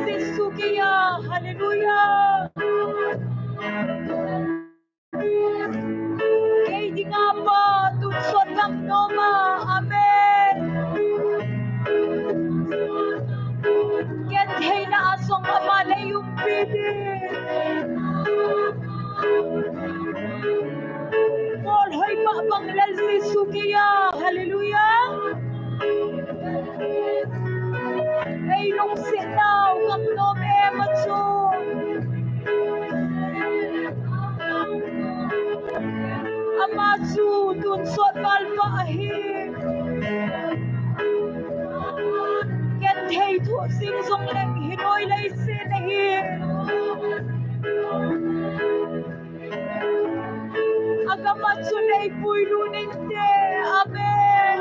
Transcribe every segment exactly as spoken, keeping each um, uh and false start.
Jesu keiya. Hallelujah. Kei dinga Pa tonsot ngam nom a. Amen. Gentheina a jong aman eiumpi ding. Bolhoi pah bang Lal Jesu keiya. Hallelujah. Ei lungset nau ngam nom em a chu. Ama chu tonsot val pa ahi. Genthei thoh jing jongleng hinoi leiset ahi. Agam a chun eipuilut inte. Amen.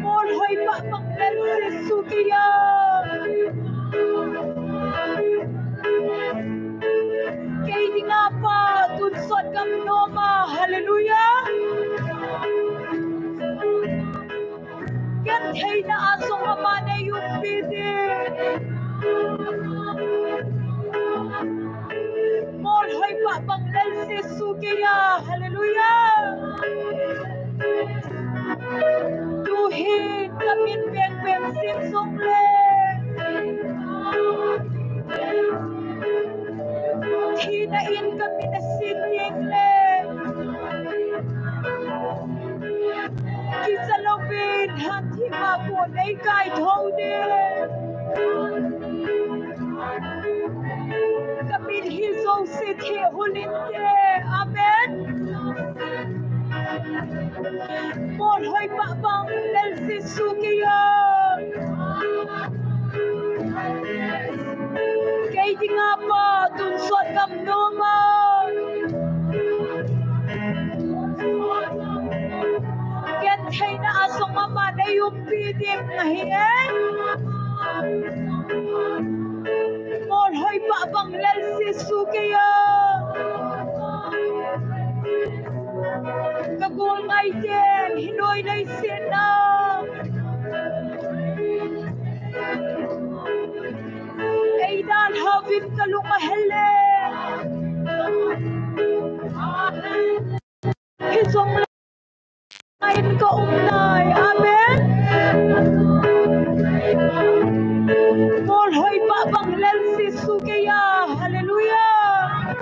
Bolhoi pah bang Lal Jesu keiya. Kei dinga Pa tonsot ngam nom a. Hallelujah. Gentheina a jong aman eiumpi ding. Bolhoi pah bang Lal Jesu keiya. Hallelujah. Tuhin kamin pengpeng jing jongleng, thina in kamin asin ding leng, kicha louvin hatthema kon neikaithou ding. Kamin hi jouse thehhul inte. Amen. Bolhoi pah bang Lal Jesu keiya. Kei dinga Pa tonsot ngam nom a. Gentheina a jong aman eiumpi ding ahi e. Bolhoi pah bang Lal Jesu keiya. Kagol ngaiten hinoi leiset a eidalhauvin kalung ahel e. Hijongleh in kaum nai. Amen. Bolhoi pah bang Lal Jesu keiya. Hallelujah.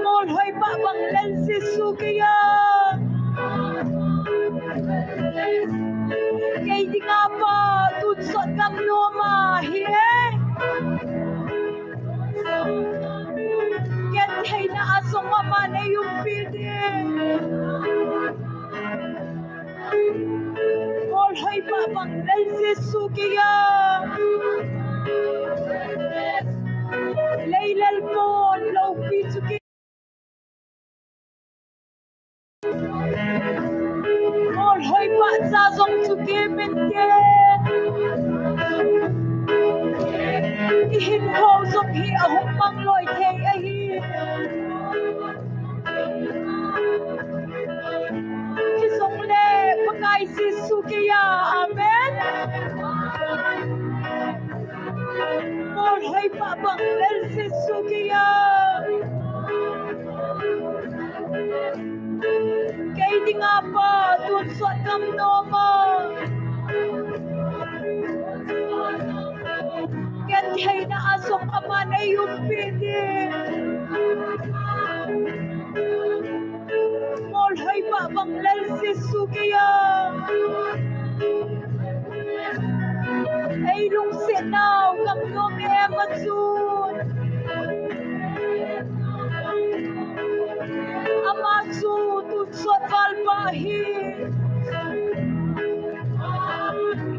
Bolhoi pah bang Lal Jesu keiya. Kei dinga Pa tonsot ngam nom ahi e. Gentheina a jong aman eiumpi ding. Bolhoi pah bang Lal Jesu keiya. Lei lel pon loupi chu kei. Bolhoi pah cha jong chu kei min te. Ihinkho jong hi ahung mang loi thei ahi. Hijongleh Pakai Jesu keiya. Amen. Bolhoi pah bang Lal Jesu keiya. Kei dinga Pa tonsot ngam nom a. Gentheina a jong aman eiumpi ding. Bolhoi pah bang Lal Jesu keiya. Ei lungset nau ngam nom em a chu. Ama chu tonsot val pa ahi.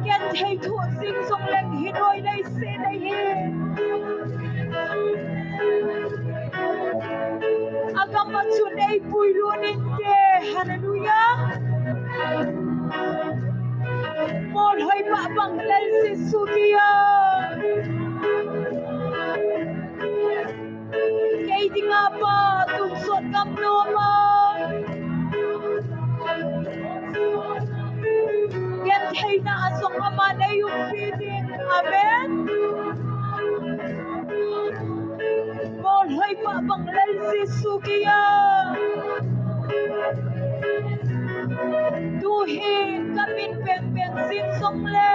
Genthei thoh jing jongleng hinoi leiset ahi. Agam a chun eipuilut inte. Hallelujah. Bolhoi pah bang Lal Jesu keiya. Kei dinga Pa tonsot ngam nom a. Theina a jong aman eiumpi ding. Amen. Bolhoi pah bang Lal Jesu kiang. Tuhin kamin pengpeng jing jongle,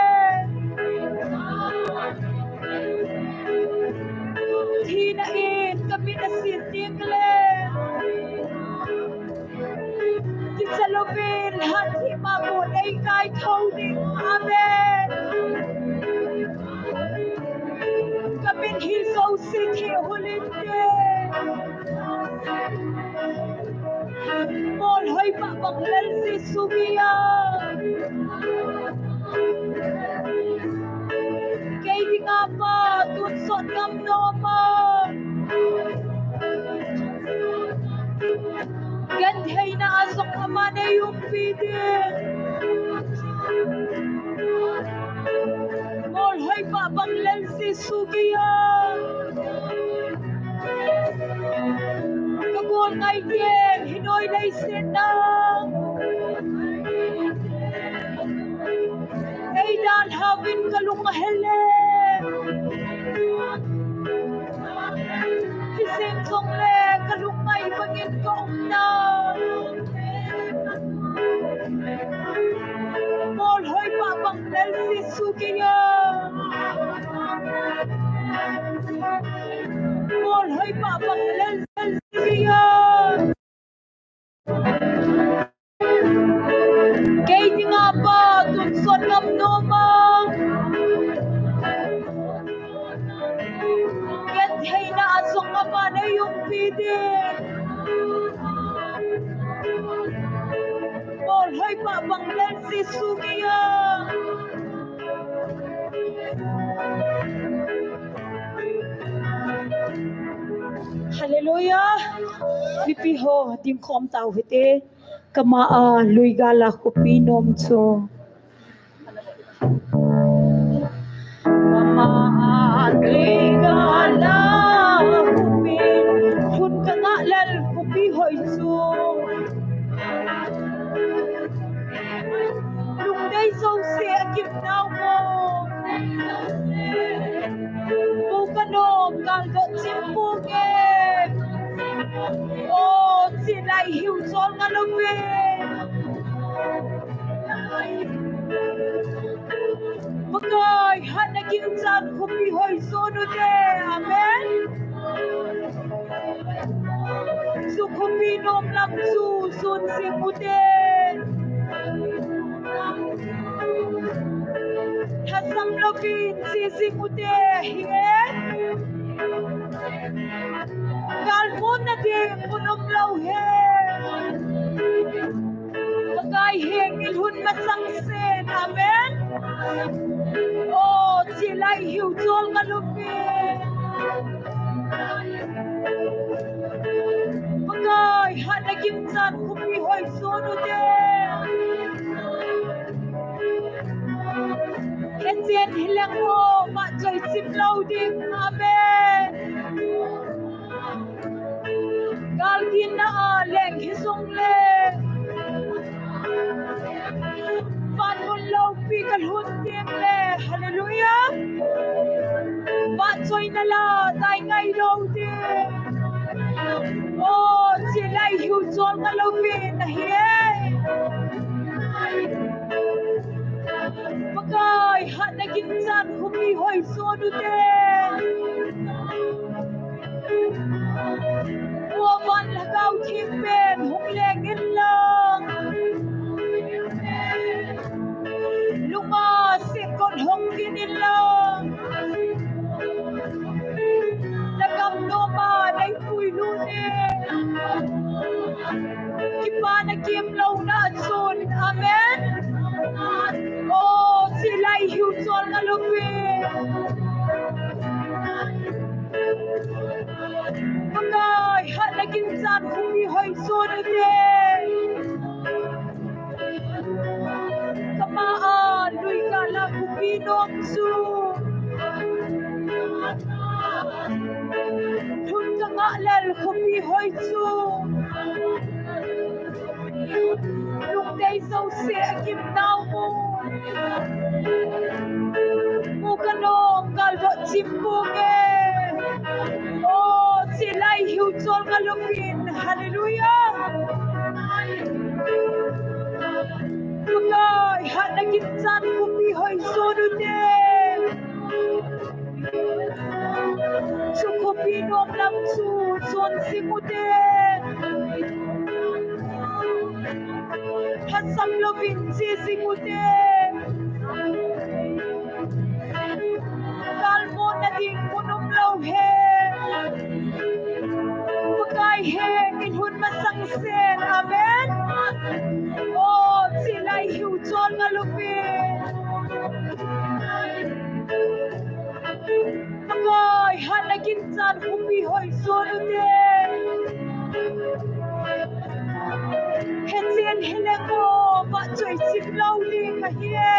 thina in kamin asit ding le, kicha louvin hatthema mun eikai thou ding. Amen. Kamin hi jouse thehul inte. Bolhoi pah bang Lal Jesu kiang. Kei dinga Pa tonsot ngam nom a, gentheina a jong aman eiumpi ding. Bolhoi pah bang Lal Jesu kiang. Kagol ngai teng hinoi leiset a eidalhauvin kalung ahel e. Kisem jongle kalung ngai bangin kaum nai. Bolhoi pah bang Lal Jesu kiang. Bolhoi pah bang Lal Jesu kiang. Kei dinga Pa tonsot ngam nom a, gentheina a jong aman eiumpi ding. Bolhoi pah bang Lal Jesu kiang. Hallelujah. Mipi ho dingkhom tau hite. Kama a Luigala khopi nom chu. Kama a Luigala khopi, lhun kangah lel khopi hoi chu. Lungdei jouse agim nau mo. Pu kanom kal doh chim pu nge. O, chilai hiu chol nga lou ve. Pakai, hatna ginchat khopi hoi jon u te. Amen. Chu khopi nom lam chu jon jing u te. Thasam louvin che jing u te hi e. Gal mun na ding mun um lou he. Pakai heng i lhun masang sen. Amen. O, chilai hiu chol nga lou ve. Pakai, hatna ginchat khopi hoi jon u te. Hechen hileng o, vahchoi chim lou ding. Amen. Gal ginna a leng hi jongle, van mun loupi kalhun ding le. Hallelujah. Vahchoina la tai ngai lou ding. O, chilai hiu chol nga lou ve na hi e. Pakai, hatna ginchat khopi hoi jon u te. Pu van Lhagao Thengpen hung leng in lang. Lunga sikon hung kin in lang. Na gam nom a nei pui lut in. Kipana kimlouna chun. Amen. O, chilai hiu chol nga lou ve. Pakai, hatna ginchat khopi hoi jon u te. Kama a Luigala khopi nom chu. Lhun kangah lel khopi hoi chu. Lungdei jouse agim nau mo. Mu ka nom, gal doh chim pung e. Oh, chilai hiu chol nga lupin. Hallelujah. Pakai, hatna ginchan khopi hoi son u te. Chu khopi nom lam chu chon jing u te. Lhasam louvin che jing u te. Galmona ding mun um lou hen. Pakai, hengin lhun masang sen. Amen. Oh, chilai hiu chol nga lupin. Pakai, hatna ginchan khopi hoi son u te. Hechen heleng o, vahchoi chim lou ding ahi e.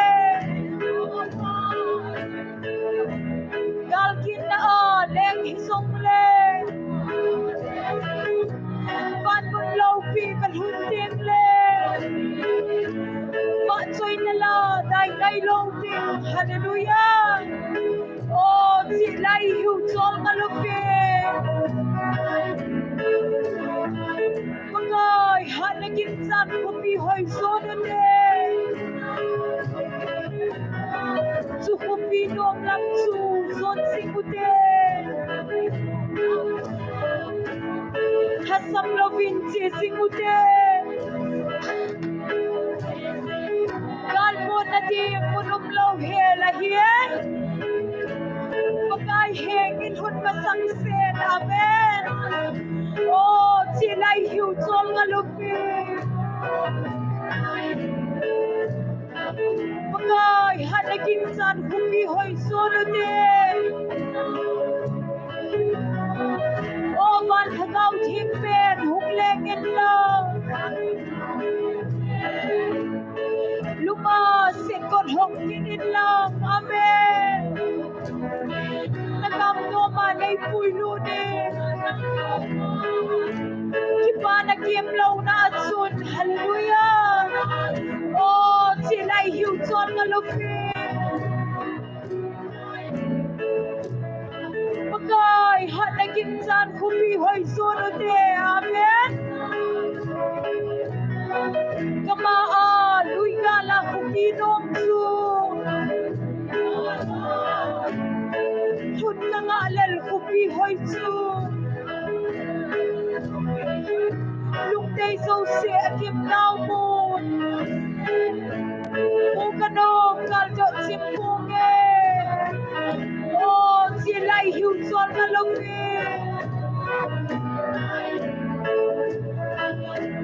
Gal ginna a leng hijong le, van mun loupi ka lhun ding le, vahchoina la dai ngai lou ding. Hallelujah. Oh, chilai hiu chol nga lupin. Pakai, hatna ginchan khopi hoi son u te. Chu khopi nom lam chu chon jing u te. Lhasam louvin che jing u te. Galmona ding mun um lou hel ahi e. Pakai, hengin lhun masang sen. Amen. Oh, chilai hiu chol nga lupin. Pakai, hatna ginchan khopi hoi son u te. O van Lhagao Theng pen hung leng in lang. Lung a setkot hong kit in lang. Amen. Na gam nom a nei puilut in. Kipana kiam louna a chun. Hallelujah. O, chilai hiu chol nga lupin. Pakai, hatna ginchan khopi hoi son u te. Amen. Kama a lui gal a khopi nom chu. Lhun ka ngah lel khopi hoi chu. Lungdei jouse a kim nau mun. Mu ka nom, gal doh chim pung e. O, chilai hiu chol nga lupin.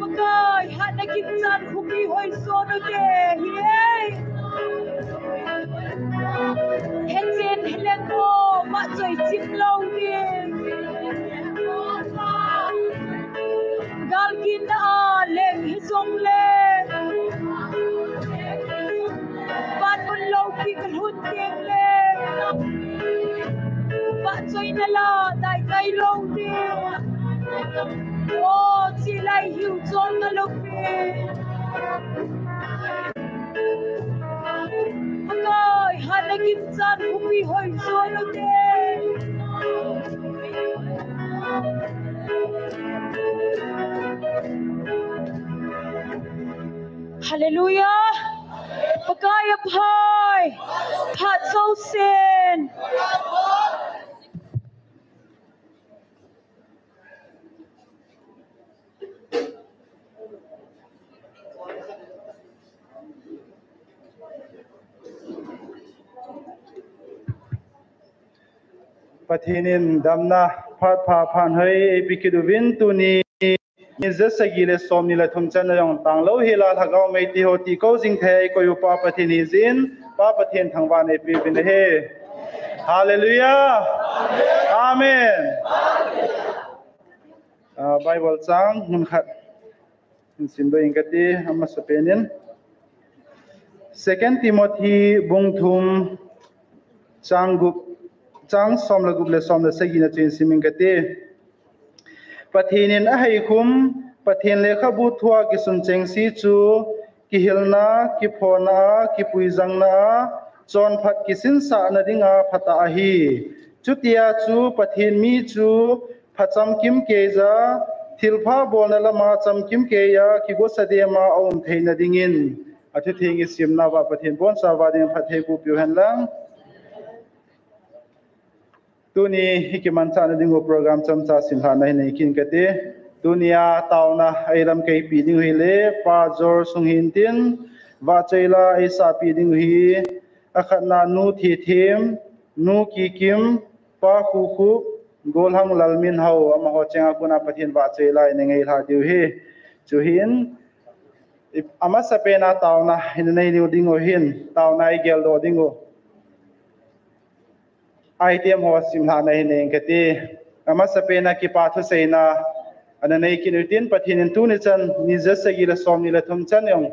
Pakai, hatna ginchan khopi hoi son u te. Hi e. Hechen heleng o, vahchoi chim lou ding. Gal ginna a leng hijong le, van mun loupi ka lhun ding le, vahchoina la dai ngai lou ding. O, chilai hiu chol nga lupin. Pakai, hatna ginchan khopi hoi son u te. Hallelujah. Pakai aphai. Phat jousen. Pathen in damna phat pha phat hoi eipe kit uvin, tuni ni ja sagi le som ni le thum channa jong tanglou hel a Lhagao Meitei ho ti kou jing thei koi upa Pathen hi jin, Pa Pathen thangvah in eipe uvin ahi. Hallelujah. Amen. Ah, Bible chang mun khat hin simdoh inge kati, amasapen in Second Timothy bung thum chang gup, chang som le gup le som le sagi na chu hin sim inge kati. Pathen in aheikhum, Pathen lekhabu thua kisun chengse chu kihilna, kiphona, kipuijangna, chonphat kisinsahna dinga phatah ahi. Chutia chu Pathen mi chu phachamkim keija, thilpha bolna lama chamkim keija, kigosa dema aum theina dingin. Athutheng isimna uva Pathen bonchauva dingin phatthei boh piu henlang. Tuni hi kimanchahna dingu program chomcha simlhahna hi nei kit kate. Tunia taona eilamkai peh dingu hile, Pa Jor Sung hintin, vahchoila eisah peh dingu hi, akhatna Nu Thethem, Nu Kikim, Pa Khukhup, Golhang Lalminhao, amaho chenga kona Pathen vahchoila inei lha diu hi. Chuhin, amasapen a taona hin nei diu dingu hin, taona eigeldoh dingu item ho simlhahna hi nei kate. Amasapen a kipa thuseina ana nei kit utin, Pathen in tuni chan ni jasagi le somni le thum chan jong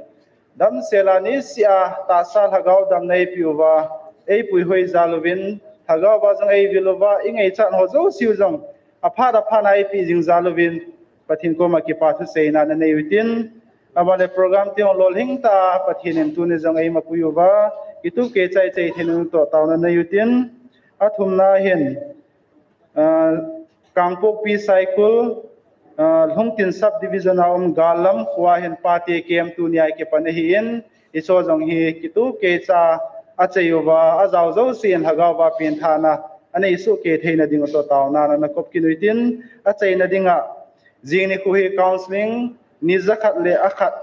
damsel a niseh a tahsa lhagao damna eipeh uva, eipuihoi jal uvin, lhagao va jong eivil uva, ingaichat ho jouse u jong aphat aphat a eipeh jing jal uvin, Pathen koma kipa thuseina ana nei utin, aban le program teng lolhing tah a Pathen in tuni jong eimapui uva, kitup keicha ichai theina ding toh taona nei utin, athumna hin, Kangpokpi Saikul, Lhungtin Sub Division a um Gallam khoa hin pate camp tunia kipan ahin, hicheho jong hi kitup keicha achai uva, ajao jouse in lhagao va penthahna anei sohkei theina dingu toh taona ana kop kit utin, achaina dinga jing nikho hi counselling ni jakhat le akhat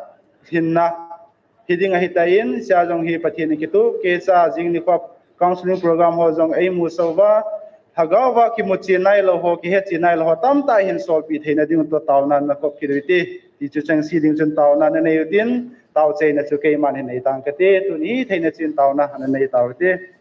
lhinna hiding ahitan, hichea jong hi Pathen in kitup keicha jing nikho counselling program ho jong eimusah uva, lhagao va kimuchen nailou ho, kihetchen nailou ho tamtah hin solpeh theina dingu toh taona ana kop kit uti. Tichu chengse ding chun taona ana nei utin, taochaina chu keiman hin nei tang kate, tuni theina chan taona ana nei tau hite.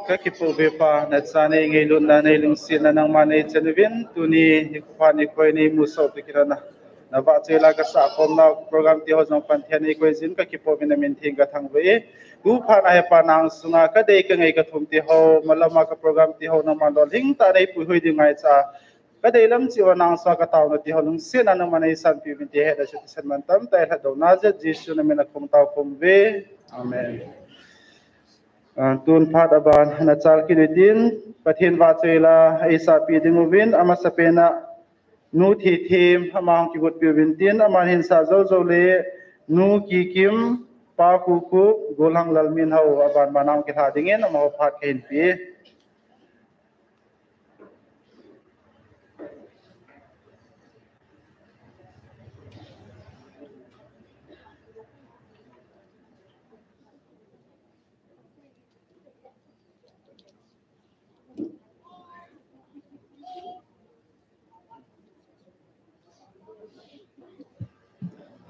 Ka kipu ve Pa, na cha nei ngailutna, nei lungsetna nangma nei chan uvin, tuni hi khopha nikho nei musoh toh kilhon a, na vahchoi la ka sah khom nau program te ho jong Pathen nei koi jin, ka kipu ve, na min theng ka thangvah e. Tu phat a hi Pa, nang sunga ka dei ka ngai ka thum te ho, malam a ka program te ho nangma lolhing tah a nei puihui ding ngaicha, ka deilam cheh uva nang sunga ka taona te ho lungsetna nangma nei sanpeh uvin ti hi, da chu thisan mantam tah a lhatdohna jeh Jesu na min a kong tao khom uve. Amen. Ah, tun phat aban na chal kit utin, Pathen vahchoi la eisahpeh ding uvin, amasapen a Nu Thithem, ama hung kigotpeh uvin tin, aman hin sah jou jou le Nu Kikim, Pa Kukup, Golhang Lalminhao, aban ban a hung kilha dingin, amaho phat kahin pe.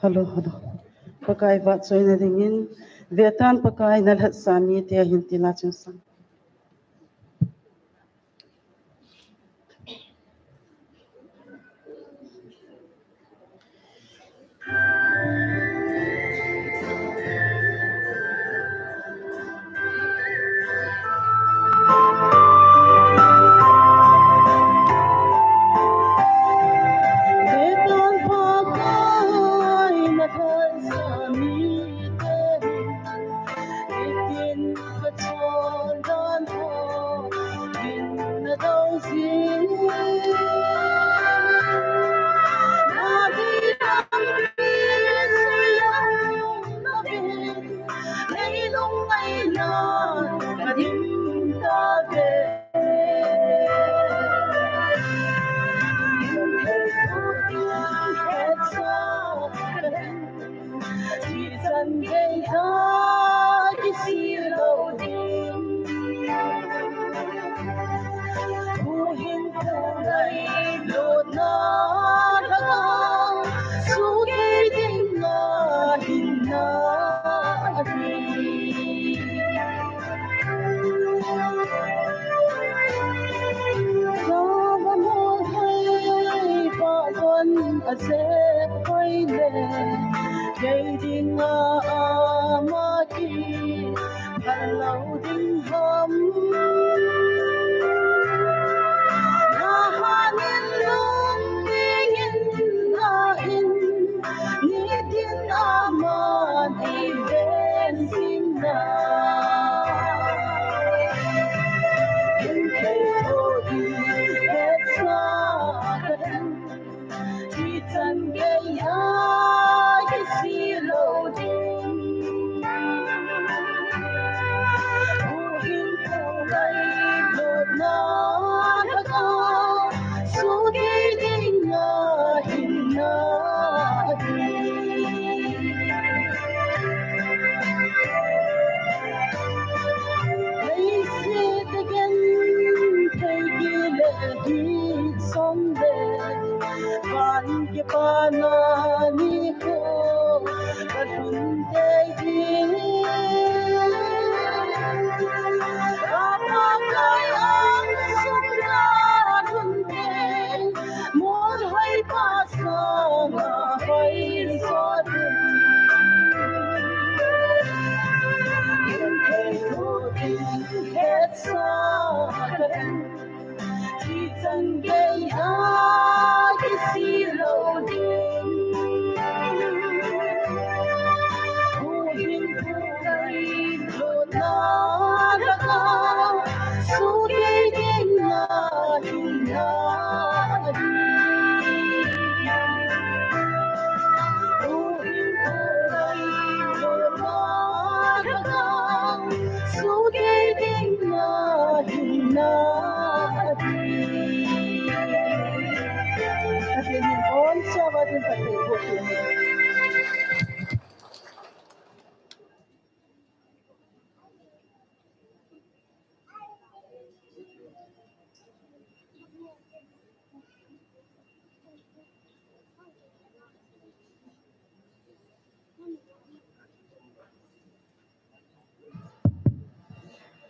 Hello, hello. Pakai vahchoina dingin, vetan Pakai na lhatsah mite hin ti la chun sang.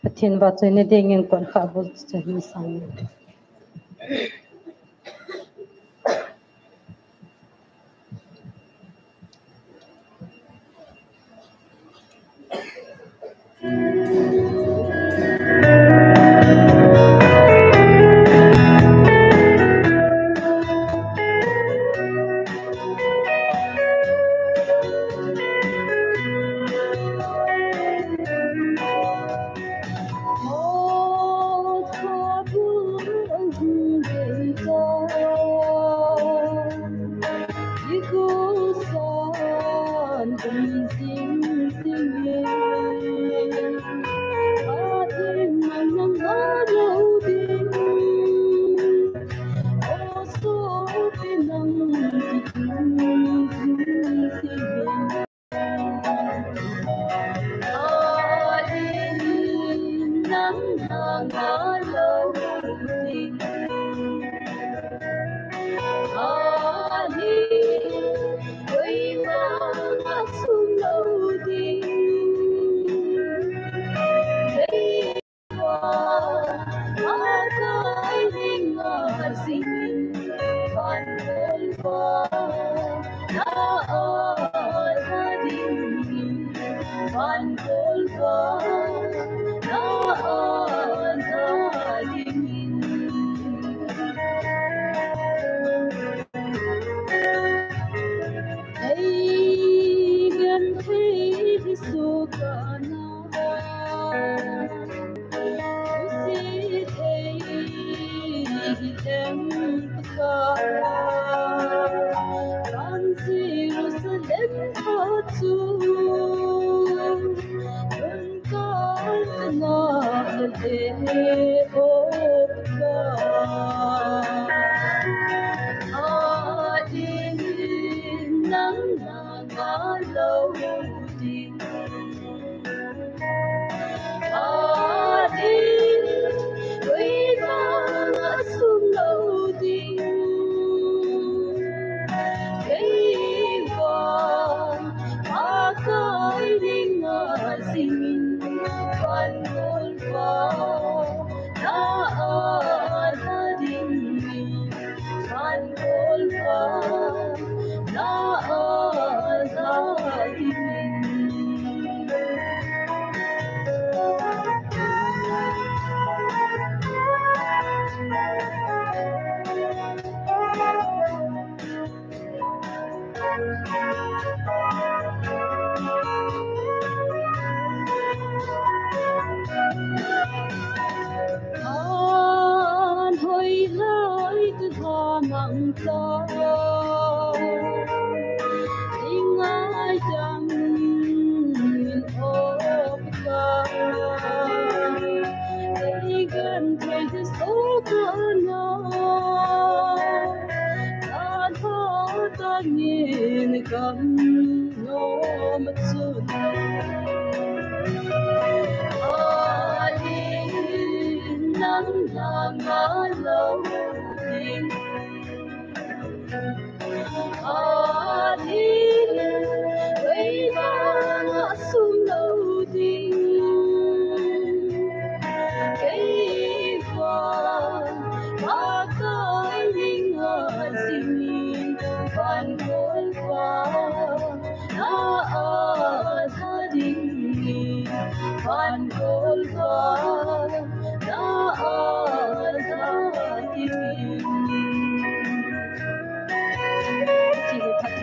Pathen vahchoina dingin konkha bol chu hin sang.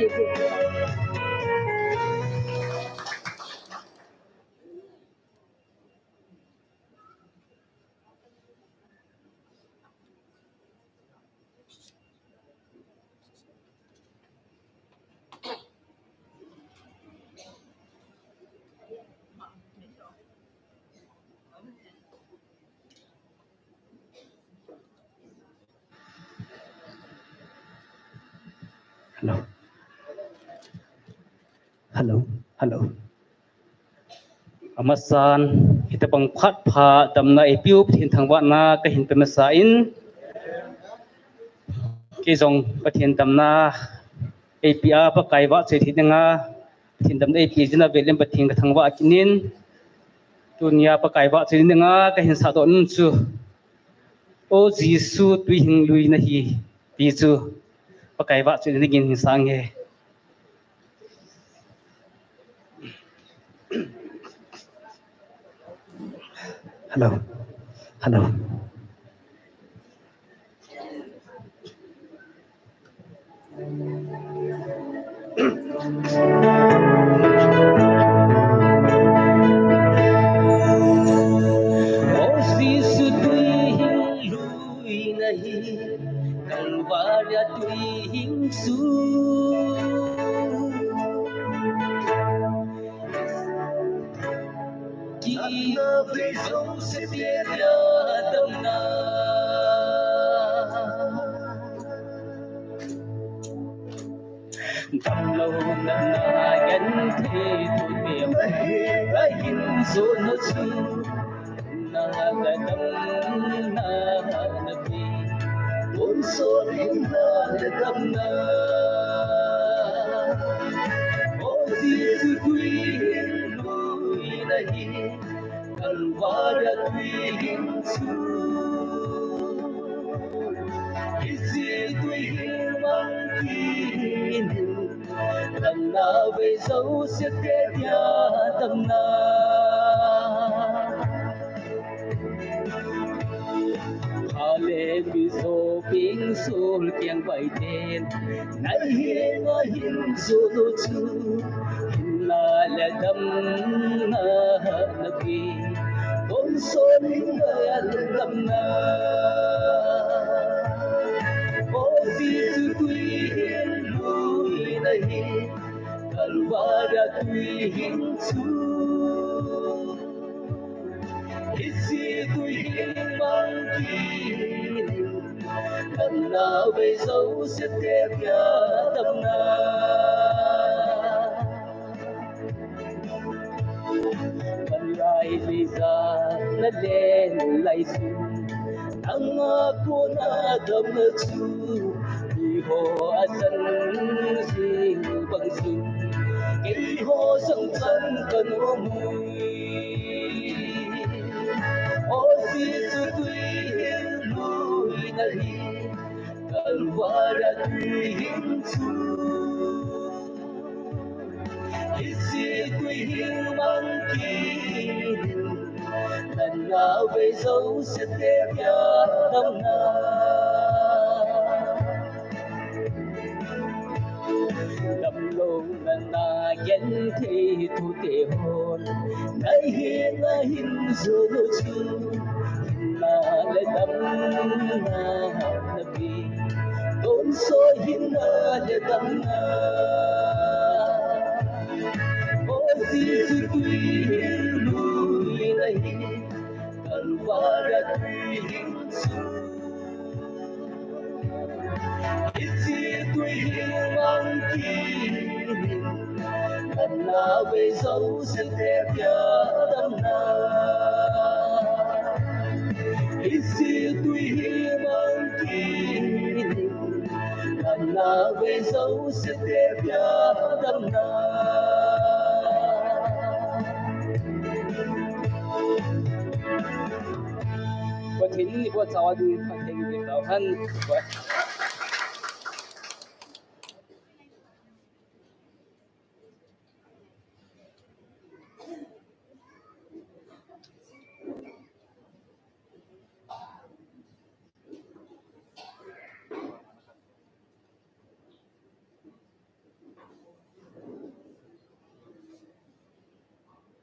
Hello. Hello. Hello. Amasan, hitobang phat pha damna eipiu Pathen thangvahna kahin pe masa in. Kei jong Pathen damna eipea Pakai vahchoi thei dinga, Pathen damna eipeh jeh in avel in Pathen kathangvah kit in. Tunia Pakai vahchoi dinga kahin sahdoh nom chu, O Jesu, twi hing lui nahi, ti chu Pakai vahchoi dingin hin sang e. Hello. Hello. O Jesu, twi hing lui nahi, Kalvaria twi hing chu. Kei vei jouse dia damna. Damlouna na genthei thute, ahin jonu chu. Na le damna nahi, tonsot hina le damna. O Jesu, twi hing lui nahi, Kalvaria twi hing chu. Hiche twi hing mang kit in, damna vei jouse te dia damna. Hale mijo ping sul kiang bai ten, na henga hin jonu chu. Hina le damna nahi, tonsot hina le damna. O Jesu, twi hing lui nahi, Kalvaria twi hing chu. Hiche twi hing mang kit in, damna vei jouse te dia damna. Panlai leija na len lai chu, nanga kona damna chu, miho asan jing bang chun, keiho jong chan kanom ui. O Jesu, twi hing lui nahi, Kalvaria twi hing chu. Hiche twi hing mang kit in, damna vei jouse te dia damna. Damlouna na genthei thute hon, na henga hin jonu chu. Hina le damna nahi, tonsot hina le damna. O Jesu, twi hing lui nahi, Kalvaria twi hing chu. Hiche twi hing mang kit in, damna vei jouse te dia damna. Hiche twi hing mang kit in, damna vei jouse te dia damna. Pathen in iboh chauva ding Pathen in iboh chauva ding.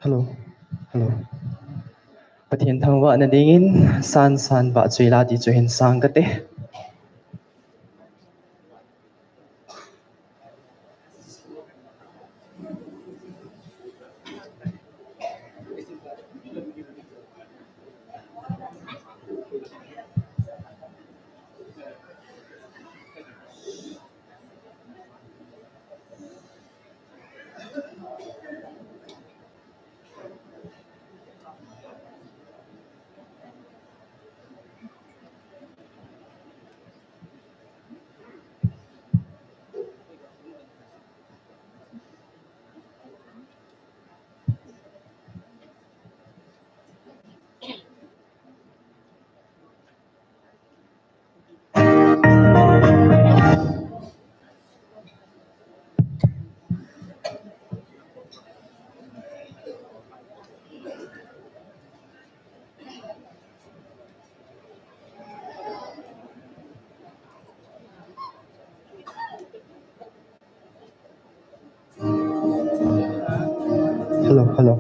Hello. Hello. Pathen thangvahna dingin san san vahchoi la ti chu hin sang kate. Hello, hello.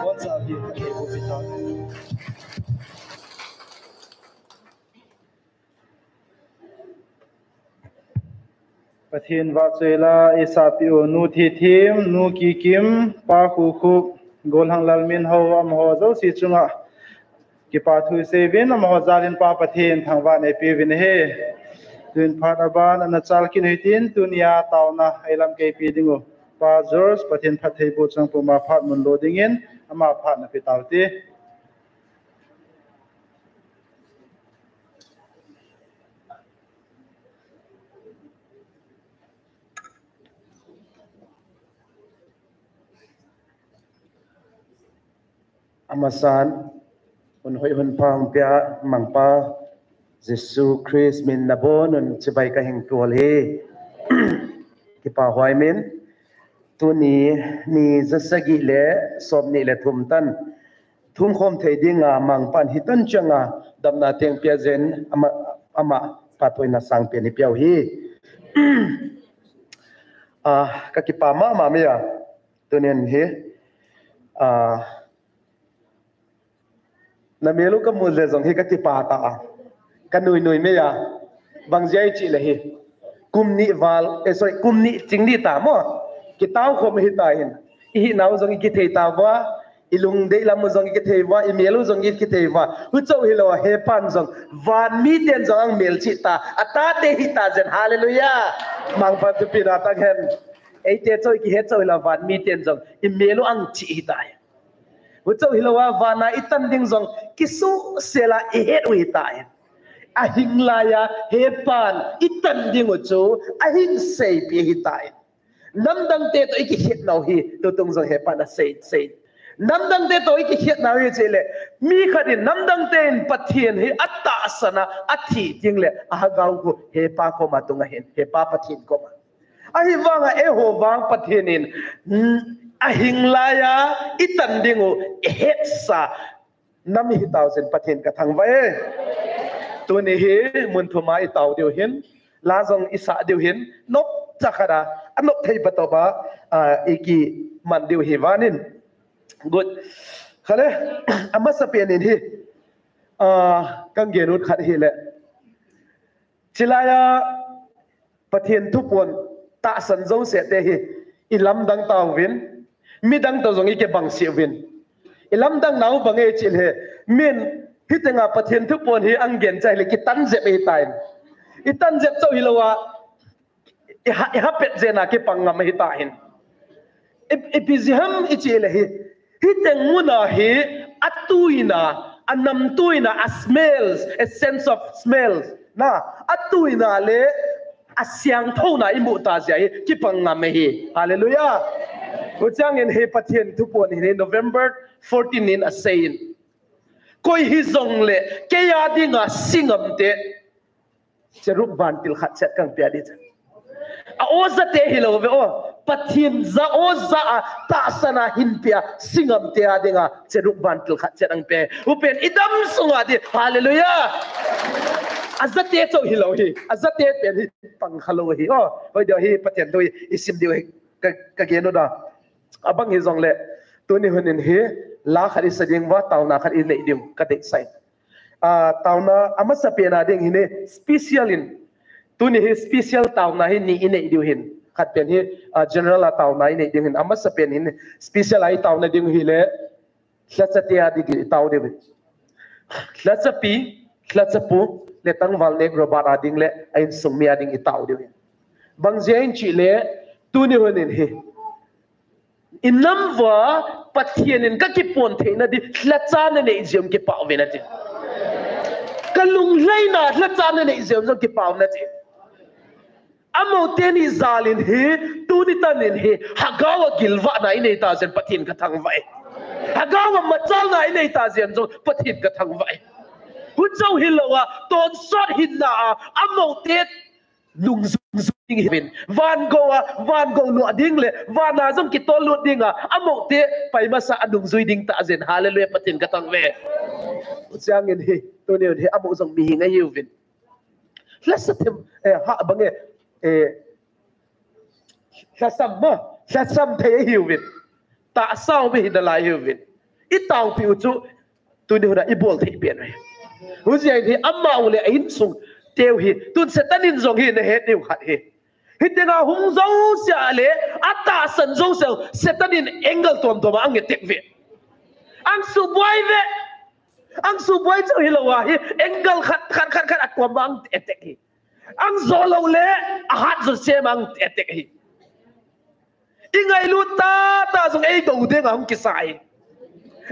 Boncha bia khat eiboh peh tau. Pathen vahchoila, eisahpeh u Nu Thithem, Nu Kikim, Pa Khukhup, Golhang Lalminhao, amaho jouse chunga kipa thu iseiuvin, amaho jalin Pa Pathen thangvahna eipeuvin ahi. Tun phat aban ana chal kit u hitin, tunia taona eilamkai peh ding u Pa George, Pathen phattheiboh chang puma phat mun lo dingin, ama phat napeh taute. Amasan, hun hoi hun pha hung pea, Mangpa Jesu Christ min nabonun chibai kahin tol e. Kipa huai min, tuni ni jasagi le somni le thum tan thum khom thei dinga Mangpan hitan changa damna teng pia jeh in ama, ama phatthei na sangpen eipeu hi. Ah, kakipa mama mai a, tunin hi. Ah, namel u kamu jeh jong hi kakipa ta a. Kanui nui mai a. Bang jeh a ichi le hi. Kum ni val, eh, sorry, kum ni ching ni ta mo. Kitao khom hita hin. Ihinau jong ikithei tauva. Ilungdei lam u jong ikithei uva, imel u jong ikithei uva. Huchu hilou a, hepan jong, van miten jong amelchih ta, atate hita jeh in, hallelujah. Mangpan thupina tang hen. Eite chu ikihet chu hilou a, van miten jong, imel u angchih hita. Huchu hilou a, vana itan ding jong, kisuhsel a ihet u hita. Ahing laiya, hepan, itan ding u chu, ahin seipeh hita. Namdangte toh ikikhetnau hi, tutung jong hepan asei, sei. Namdangte toh ikikhetnau hi chule, mi khat in namdangte in Pathen hi atahsan a, athi teng le, ahagao khu hepa koma tung ahin, hepa Pathen koma. Ahivanga eiho vang Pathen in, mm, ahing laiya, itan ding u, ihetsa, nam ihi tau jeh in Pathen kathangvah e. Tuni hi mun thum a itao diu hin, la jong isah diu hin, nop chakhat a, anop thei patop a, ah, ikiman diu hi vanin. Good. Khale, amasapen in hi, ah, kangin ut khat hile. Chilaiya Pathen thupon tahsan jouse te hi ilamdang tauvin, midang toh jong ikibang seh uvin. Ilamdang nau bang e chile, min hitenga Pathen thupon hi angin chai le kitan jep ahitan. Itan jep chu hilou a, iha, iha pet jeh in akipang ngam ahitan. I, ipi jeh ham ichi le hi. Hiteng muna hi atuina, anamtuina, a smells, a sense of smells. Na, atuina le asiangthouna imu ta jeh hi kipang ngam ahi. Hallelujah. Huchangin hi Pathen thupon hi November fourteen in aseiyin. Koi hijongle, keiya dinga singam te. Cherub vantil khat chet kang pia di chan. A oja te hilou ve o. Pathen ja oja a tahsan a hinpia singam te a dinga cherub vantil khat chet ang pe. Upen idam sunga di. Hallelujah. Aja te chu hilou hi. Aja te pen hi pang khalou hi. O, hoi dia hi Pathen thu isim diu hi. Ka, kagenu da. Abang hijongle. Tuni hunin hi. La khat isa ding uva, taona khat inei ding. Kadeisah. Ah, taona amasapen a ding hin special in. Tuni hi special taona hi ni inei diu hin. Khat pen hi, ah, general a taona inei diu hin. Amasapen hin special a itaona ding hile. Lhacha te a ding itao diu hin. Lhachapi, lhachapu, le tangval nek Robert a ding le, a insung mi a ding itao diu hin. Bang jeh in chile, tuni hunin hi. Inam uva Pathen in kakipon theina di lhacha nanei jeh un kipah uve nati. Kalunglhaina lhacha nanei jeh un jong kipah uve nati. Amaute ni jal in hi, tuni tan in hi, hagao a gilvahna inei ta jeh in Pathen kathangvah e. Hagao a machalna inei ta jeh un jong Pathen kathangvah e. Huchu hilou a, tonsot hinna a, amaute nungjui ding hiuvin. Vangou a, vangou lua ding le, vana jong kitol lut ding a, amaute pai masa a nungjui ding ta jeh in. Hallelujah, Pathen kathangvah e. Changin hi, tuni hi, amau jong mihem ahiuvin. Lhasam, eh, ha, bang e, eh, lhasam ma, lhasam thei ahiuvin. Tahsa um hi nalai hiuvin. I taopi u chu, tuni huna i bol thei pen hi. Hujia hi ama u le a insung teu hi. Tun Satan in jong hi na het diu khat hi. Hitenga hung jousea le, a tahsan jousea, Satan in angle tuamtuam a ang attack ve. Ang subuai ve. Ang subuai chu hilou a hi. Angle khat, khat, khat, khat, a tuam ang attack hi. Ang jo lou le, a hat jo sem ang attack hi. I ngailut tah tah jong ei do ding a hung kisa hi.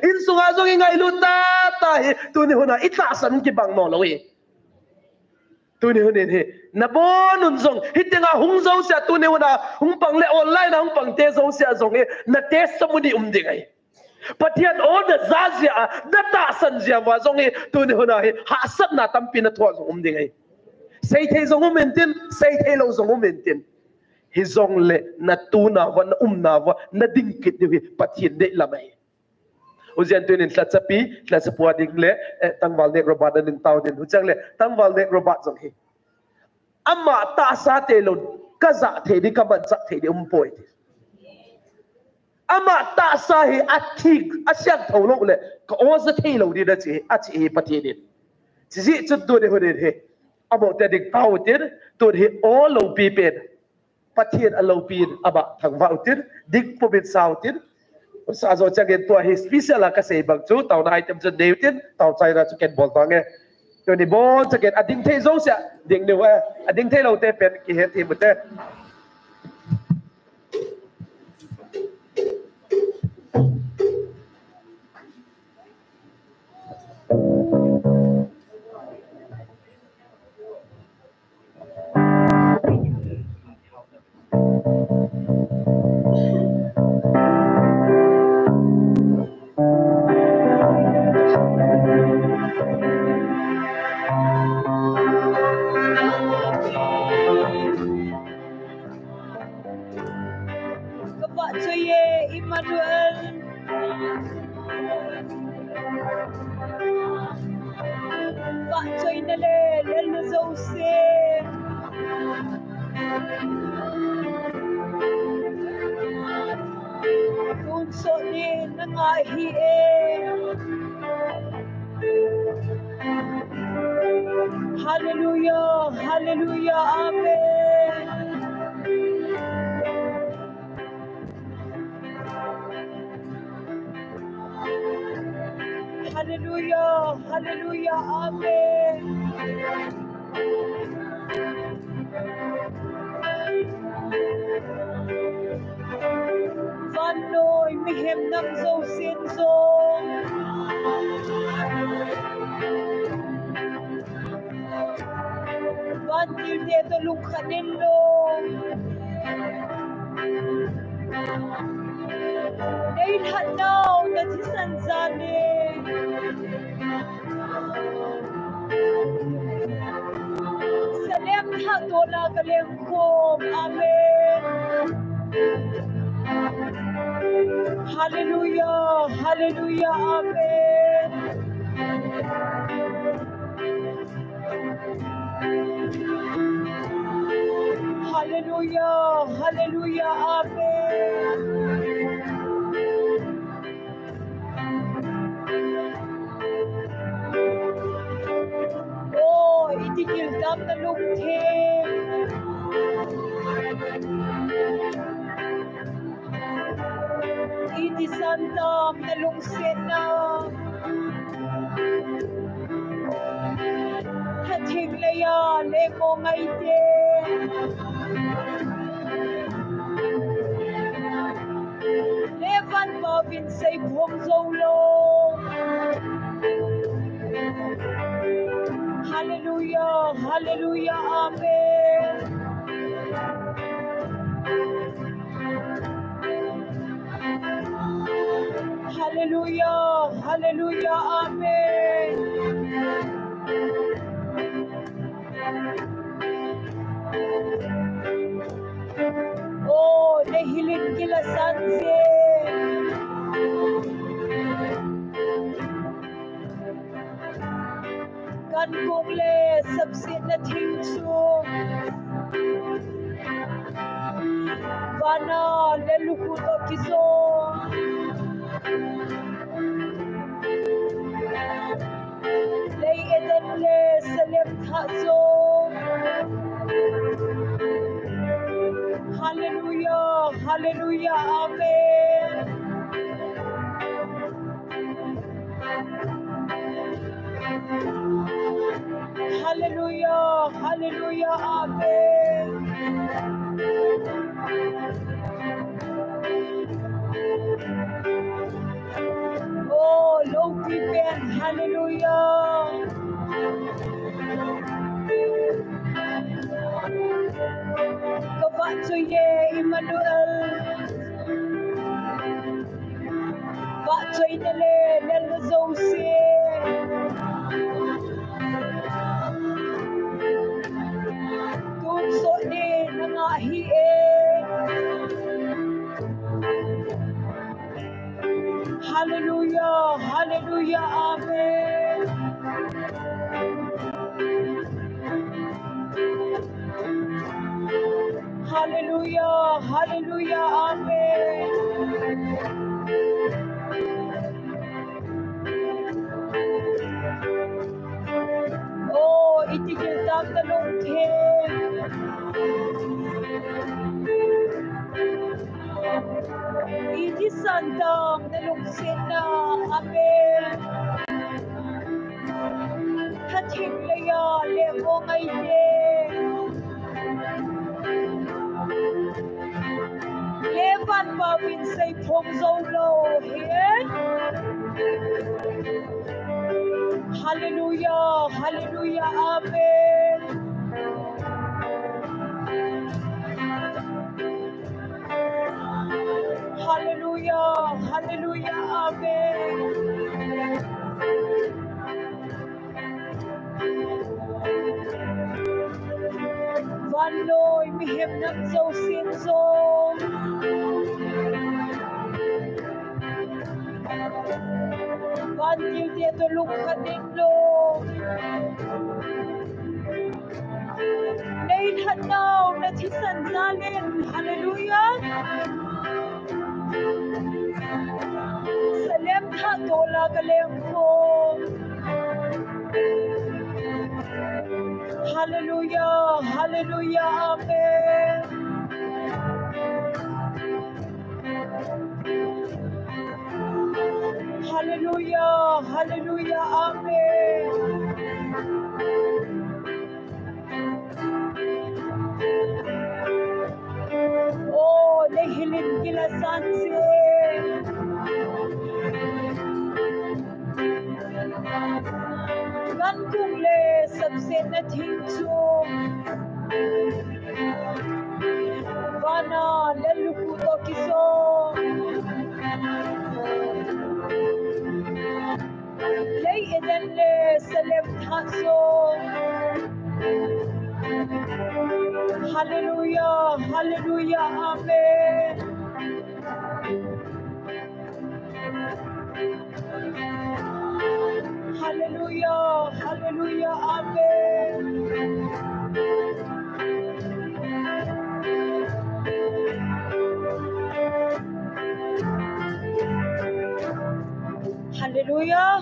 Insunga jong i ngailut tah tah hi. Tuni huna i tahsan kibang nom lou hi. Tuni hun in hi. Na bon un jong. Hitenga hung jousea tuni huna hung pang le online a hung pang te jousea jong hi. Na testimony um ding ahi. Pathen o na ja jia, na tahsan jia uva jong hi, tuni huna hi, hahsatna tampi na thoh jong um ding ahi. Seithei jong um intin, seithei lou jong um intin. Hijongle, na tuna uva, na umna uva, na ding kit diu hi, Pathen deilam ahi. Hujia tuni in lhachapi, lhachapu a ding le, eh, tangval nek Robert a ding tao din. Huchang le, tangval nek Robert jong hi. Ama tahsa thei lou, ka ja thei ding, ka manchah thei ding um poi ti. Ama tahsa hi a thik, a siang tho lou le, ka o ja thei lou ding na chi, a chi hi Pathen in. Chi ji chun tuni hun in hi. Amo te ding tao tin, tuni hi o loupi pen. Pathen a loupi in, ama thangvah u tin, ding pum in sa u tin. Sa jo chang in tua hi special a ka sei bang chu, taona item chu nei u tin, tao chai na chu ken bol tang e. Tuni bon chang in, a ding thei jousea, ding ni uve, a ding thei lou te pen, kihe thei mu te. Ka vahchoi e, Emmanuel. Vahchoina le lelna jouse. Tonsot nin na ngah ahi e. Hallelujah, hallelujah, amen. Hallelujah, hallelujah, amen. Vannoi mihem nam jousen jong, vantil te toh lungkhat in lou, nei lhatnau na thisan jan in, Salem thah tona ka leng khom. Amen. Hallelujah, hallelujah, amen. Hallelujah, hallelujah, amen. Oh, iti gil tam na lungthim. Iti san tam na lungsetna. Tha theng leiya leng mo ngai te. Levan pavin sei phong jou lou. Hallelujah, hallelujah, amen. Hallelujah, hallelujah, amen. Oh, nei hilin kila san se. Kan kong le sapsetna thing chu vana le lukhu toh kijong. Hallelujah, hallelujah, amen. Hallelujah, hallelujah, amen. Oh, loupi pen, hallelujah. Ka vahchoi e, Emmanuel. Vahchoina le lelna jouse. Tonsot in na ngah hih e. Hallelujah, hallelujah, amen. Hallelujah, hallelujah, amen. Oh, iti giltah na lungthim. Iti santang na lungsetna, amen. Khathim leiya le ko ngai te. Le van pa vin sei phong zo lo he. Hallelujah, hallelujah, amen. Hallelujah, hallelujah, amen. Vannoi mihem nam jousen jong vantil te toh lungkhat in lou. Nei lhatnau na thisan jal in, hallelujah. Salem thah toh la ka lem ko. Hallelujah, hallelujah, amen. Hallelujah, hallelujah, amen. Oh, nei hilin kila san se. Kan kung le sapsetna thing chu. Vana le luku toh kiso. Lei Eden le Salem thah so. Hallelujah, hallelujah, amen. Hallelujah, hallelujah, amen. Hallelujah.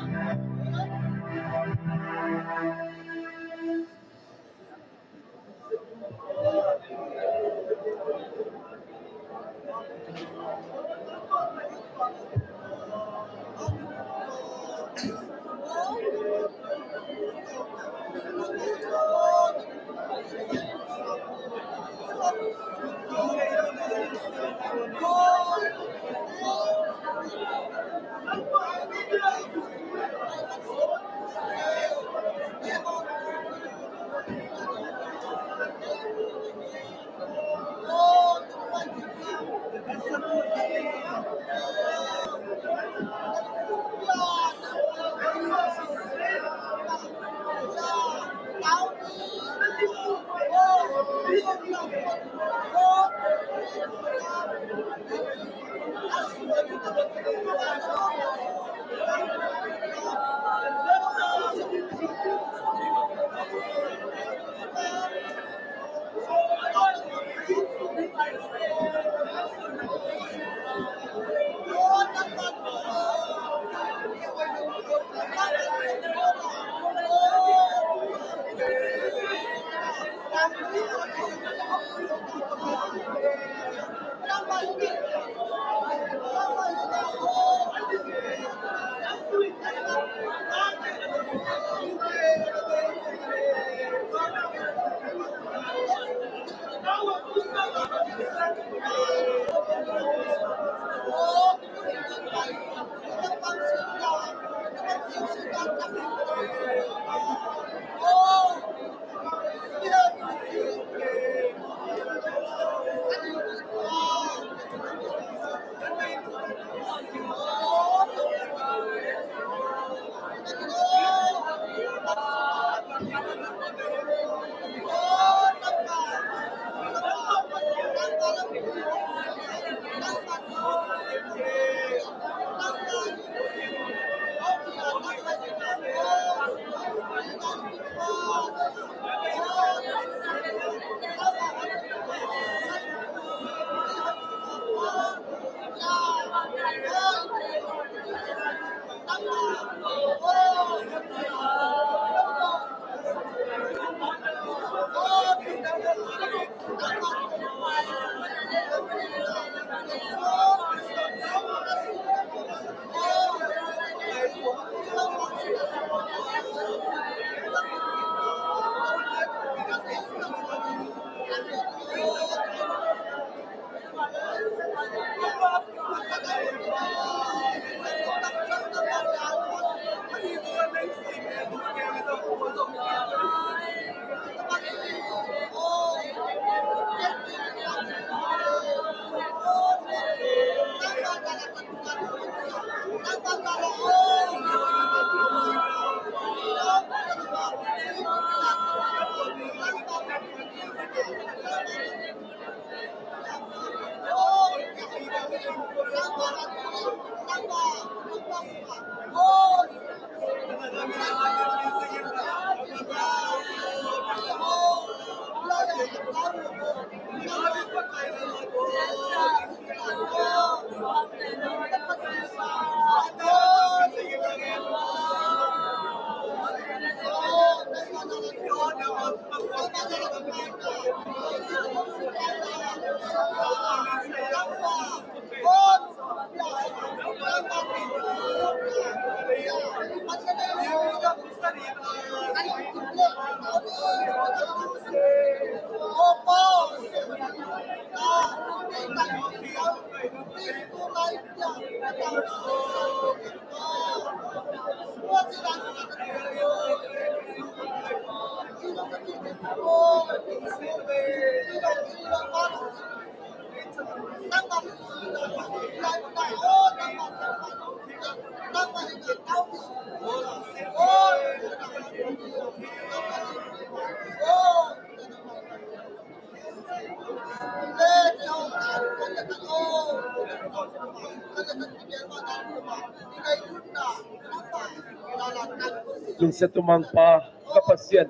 Lungset tumang Pa, ka Pasian.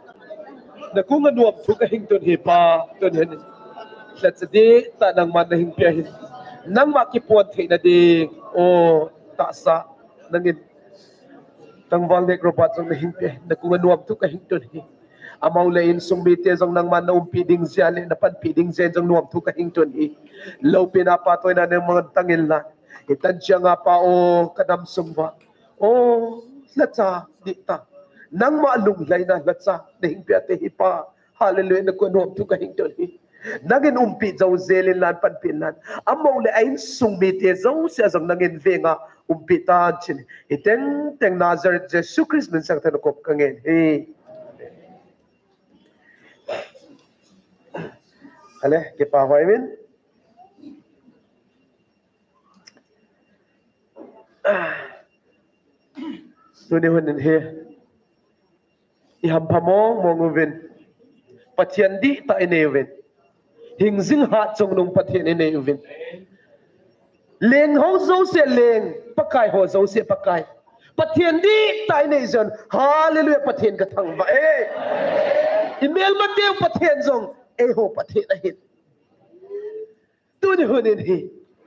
Na kong a nuam thu ka hing tun hi Pa, tun hin. Lhacha dih tah nangman na hing pia hin. Nangma kipuan theina ding, o tahsa, nangin. Tangval nek robat jong na hing pia hin. Na kong a nuam thu ka hing tun hi. Amau le insung mite jong nangman na umpi ding jeh le, na panpi ding jeh jong nuam thu ka hing tun hi. Loupina patoina nangman tang inla. Hitan chiang a Pa o, ka dam sung uva. O, lhacha dih tah. Nangma lunglhaina lhacha na hing pia te hi Pa. Hallelujah, na kong a nuam thu ka hing tun hi. Nangin umpi jou jel inla, panpi inla. Amau le a insung mite jouse a jong nangin venga umpi tan tin. Hiteng teng Nazareth Jesu Christ min sang tah in ka kop ka ngen hi. Ale, kipa hoi in. Tuni hun in hi. I hampha mong mong uvin. Pathen dihtah i nei uvin. Hingjing hatchungnung Pathen i nei uvin. Leng ho jouse leng, Pakai ho jouse Pakai. Pathen dihtah i nei jeh un, hallelujah, Pathen ka thangvah e. I melmateu Pathen jong, eiho Pathen ahin. Tuni hun in hi,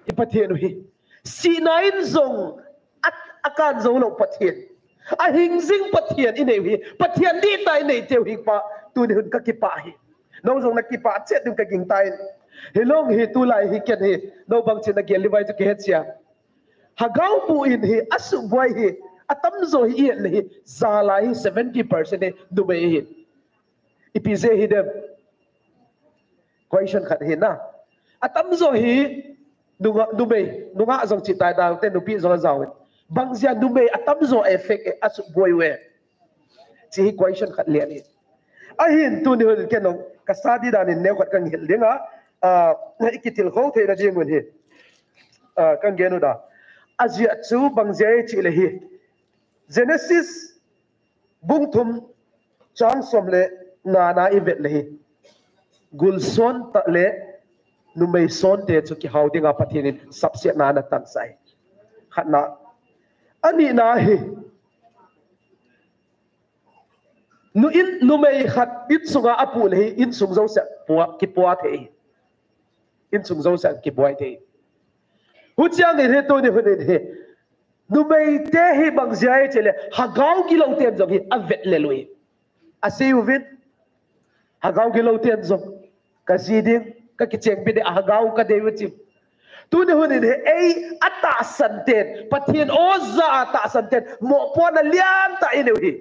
i Pathen u hi. Sihna in jong, a, akan jou lou Pathen. Ahingjing Pathen i nei u hi. Pathen dihtah i nei teu hi Pa, tuni hun ka kipah hi. Nang jong na kipah chet ding ka gingta in. Hilou hi tulai hi ken hi. Nang bang chin na gel li vai chu ka het chia. Hagao bu in hi, asuhbuai hi. Atamjo hi i et le hi. Jalai hi seventy percent hi, numei hi. Ipi jeh hi dem. Question khat hi na. Atamjo hi nunga, numei, nungah jong chi tai dang te nupi jong a jao in. Bang jeh a numei atamjo effect e, asuhbuai uve. Chi hi question khat lian hi. Ahin tuni hun ken nong ka study dan in neo khat ka hil ding a, ah, i kitilkhou theina ding un hi. Ah, ka gen u da. Ajeh chu bang jeh a chi le hi. Genesis Bung thum, chang som le nga na i vet le hi. Gul son tah le numei son te chu kihao dinga Pathen in sapsetna ana tangsah hi. Khatna. Anina hi. Nu in, numei khat insunga apu le hi, insung jouse pua, kipua thei hi. Insung jouse kibuai thei hi. Huchiang in hi tuni hun in hi. Numei te hi bang jeh a chi le, hagao gilou ten jong hi avet le lui. Asei uvin. Hagao gilou ten jong. Ka ji ding, ka kichengpi ding, hagao ka dei u chim. Tuni hun in hi ei atahsan ten, Pathen o ja atahsan ten, mopohna lian tah i nei u hi.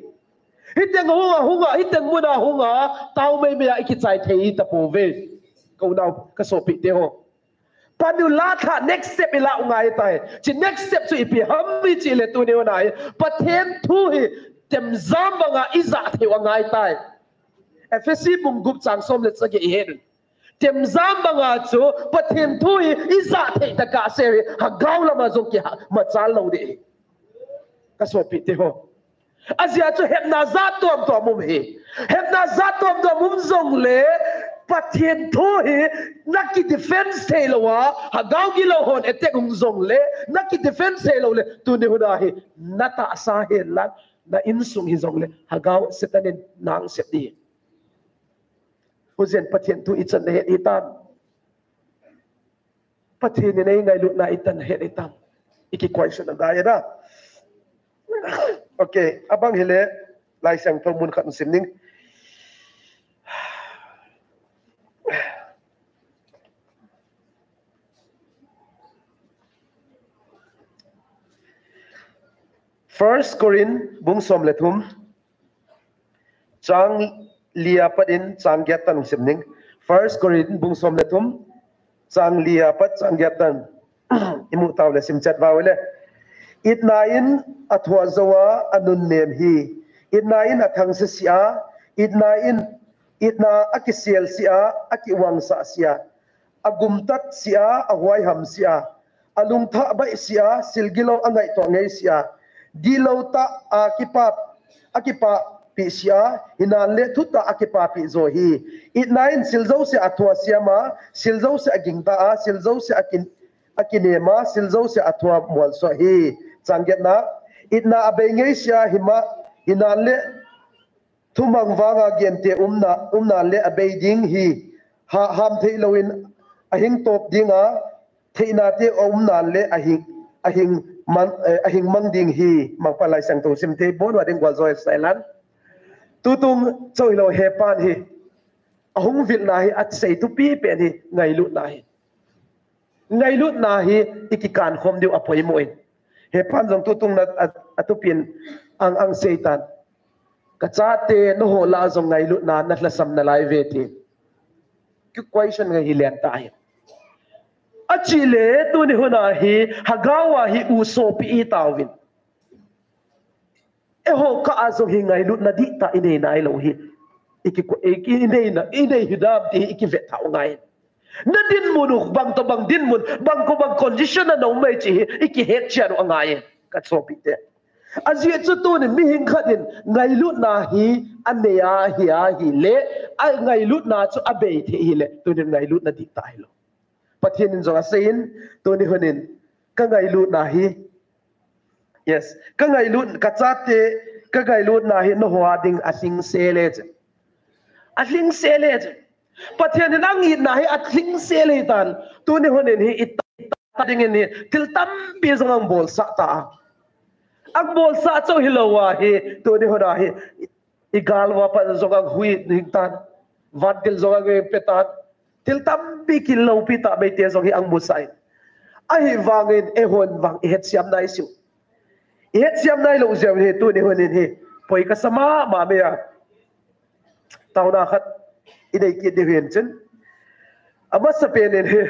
Hiteng hunga, hunga, hiteng muna hunga, tao mei mei a i kichai thei tapouve. Ka unau, ka sopite ho. Panu la tha next step i la u ngai tai. Chi next step chu ipi ham i chi le tuni u nai. Pathen thu hi temjam banga i ja thei u angai tai. Ephesi bung gup chang som le sagi i het. Temjam banga chu Pathen thu hi i ja thei tah a se hi hagao lama jong kiha machal lou ding hi. Ka sopite ho. Ajeh chu hepna jat tuamtuam um hi. Hepna jat tuamtuam um jongle, Pathen thu hi na ki defense thei lou a, Hagao gilou hon attack um jongle, na ki defense thei lou le, tuni hun a hi, na tahsa hen lang, na insung hi jongle, Hagao Satan in nang sep di. Hujen Pathen thu ichan na het itam. Pathen in ei ngailutna ichan na het itam. I ki question a dai da. Okay, abang hile Laisiangthou mun khat sim ning. First Corinth bung som le thum. Chang li a pat in chang giat tan sim ning. First Corinth bung som le thum, chang li a pat chang giat tan. I mu tau le sim chat vau le. Itna in a thua zo a, a nunnem hi. Itna in a thangse sia, itna in, itna a kisel sia, a kiwangsa sia. A gumtat sia, a huaiham sia, a lungthah baih sia, silgilou a ngaihtuah ngei sia, dihlou tah a kipa, a kipapi sia, hinan le thutah a kipapi jo hi. Itna in sil jouse a thua siam a, sil jouse a gingta a, sil jouse a kin, a kinem a, sil jouse a thua mualsuah hi. Chang giatna, itna a bei ngei sia, hima, hinan le thumang vanga gente umna, umna le a bei ding hi. Ha, ham thei louvin a hing top ding a, theina te a umna le a hing, a hing man, eh, a hing mang ding hi. Mangpa Laisiangthou sim te bon wa ding gwal joi sailan. Tutung chou hilou he pan hi. A hung vilna hi a sei thupi pen hi ngailutna hi. Ngailutna hi i kikan khom diu a poimo in. He pan jong tutung na a, a tupin ang ang seitan. Ka chate na ho la jong ngailutna na lhasam na lai ve ti. Ki question ngai hi len ta hi. A chi le tuni hun a hi Hagao a hi u sopi i tauvin. Eiho kah a jong hi ngailutna dihtah i nei nai lou hi. I ki, i ki, i nei na, i nei hi dam ti hi i kivet thau ngai. Na dinmun u bang to bang dinmun, bang ko bang condition a na um mai chi hi, i kihet chian u angai. Ka sopite. Ajeh chu tuni mihing khat in ngailutna hi a nei a hi a hi le, a ngailutna chu a bei thei hi le, tuni ngailutna dihtah hi lou. Pathen in jong asei in, tuni hun in, ka ngailutna hi, yes, ka ngailut, ka chate, ka ngailutna hi na ho a ding a lhingse le che. A lhingse le che. Pathen in ang itna hi a lhingse le tan, tuni hun in hi i ta, ta ding in hi, thil tampi jong ang bolsah ta. Ang bolsah chou hilou a hi, tuni hun a hi, i gal uva pat jong ang hui ning tan, van til jong ang pe tan, thil tampi kiloupi tah mai te jong hi ang musah in. Ahivangin eihon vang i het siam nai siu. I het siam nai lou jeh u hi tuni hun in hi poi ka sa mama mai a. Tauna khat i nei kit diu hin chin. Amasa pen in hi.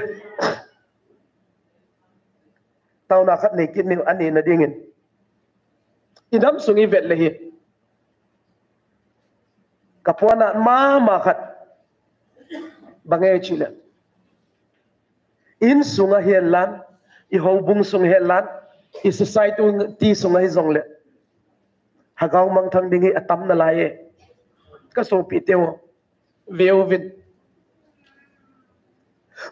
Tauna khat nei kit niu ani na ding in. I nam sung i vet le hi. Ka puana mama khat. Bang e chi le. In sunga hi lan, i houbung sung hi lan, i society ti sunga hi jong le. Hagao mangthang ding hi a tam na lai e. Ka sopite ho. Ve uvin.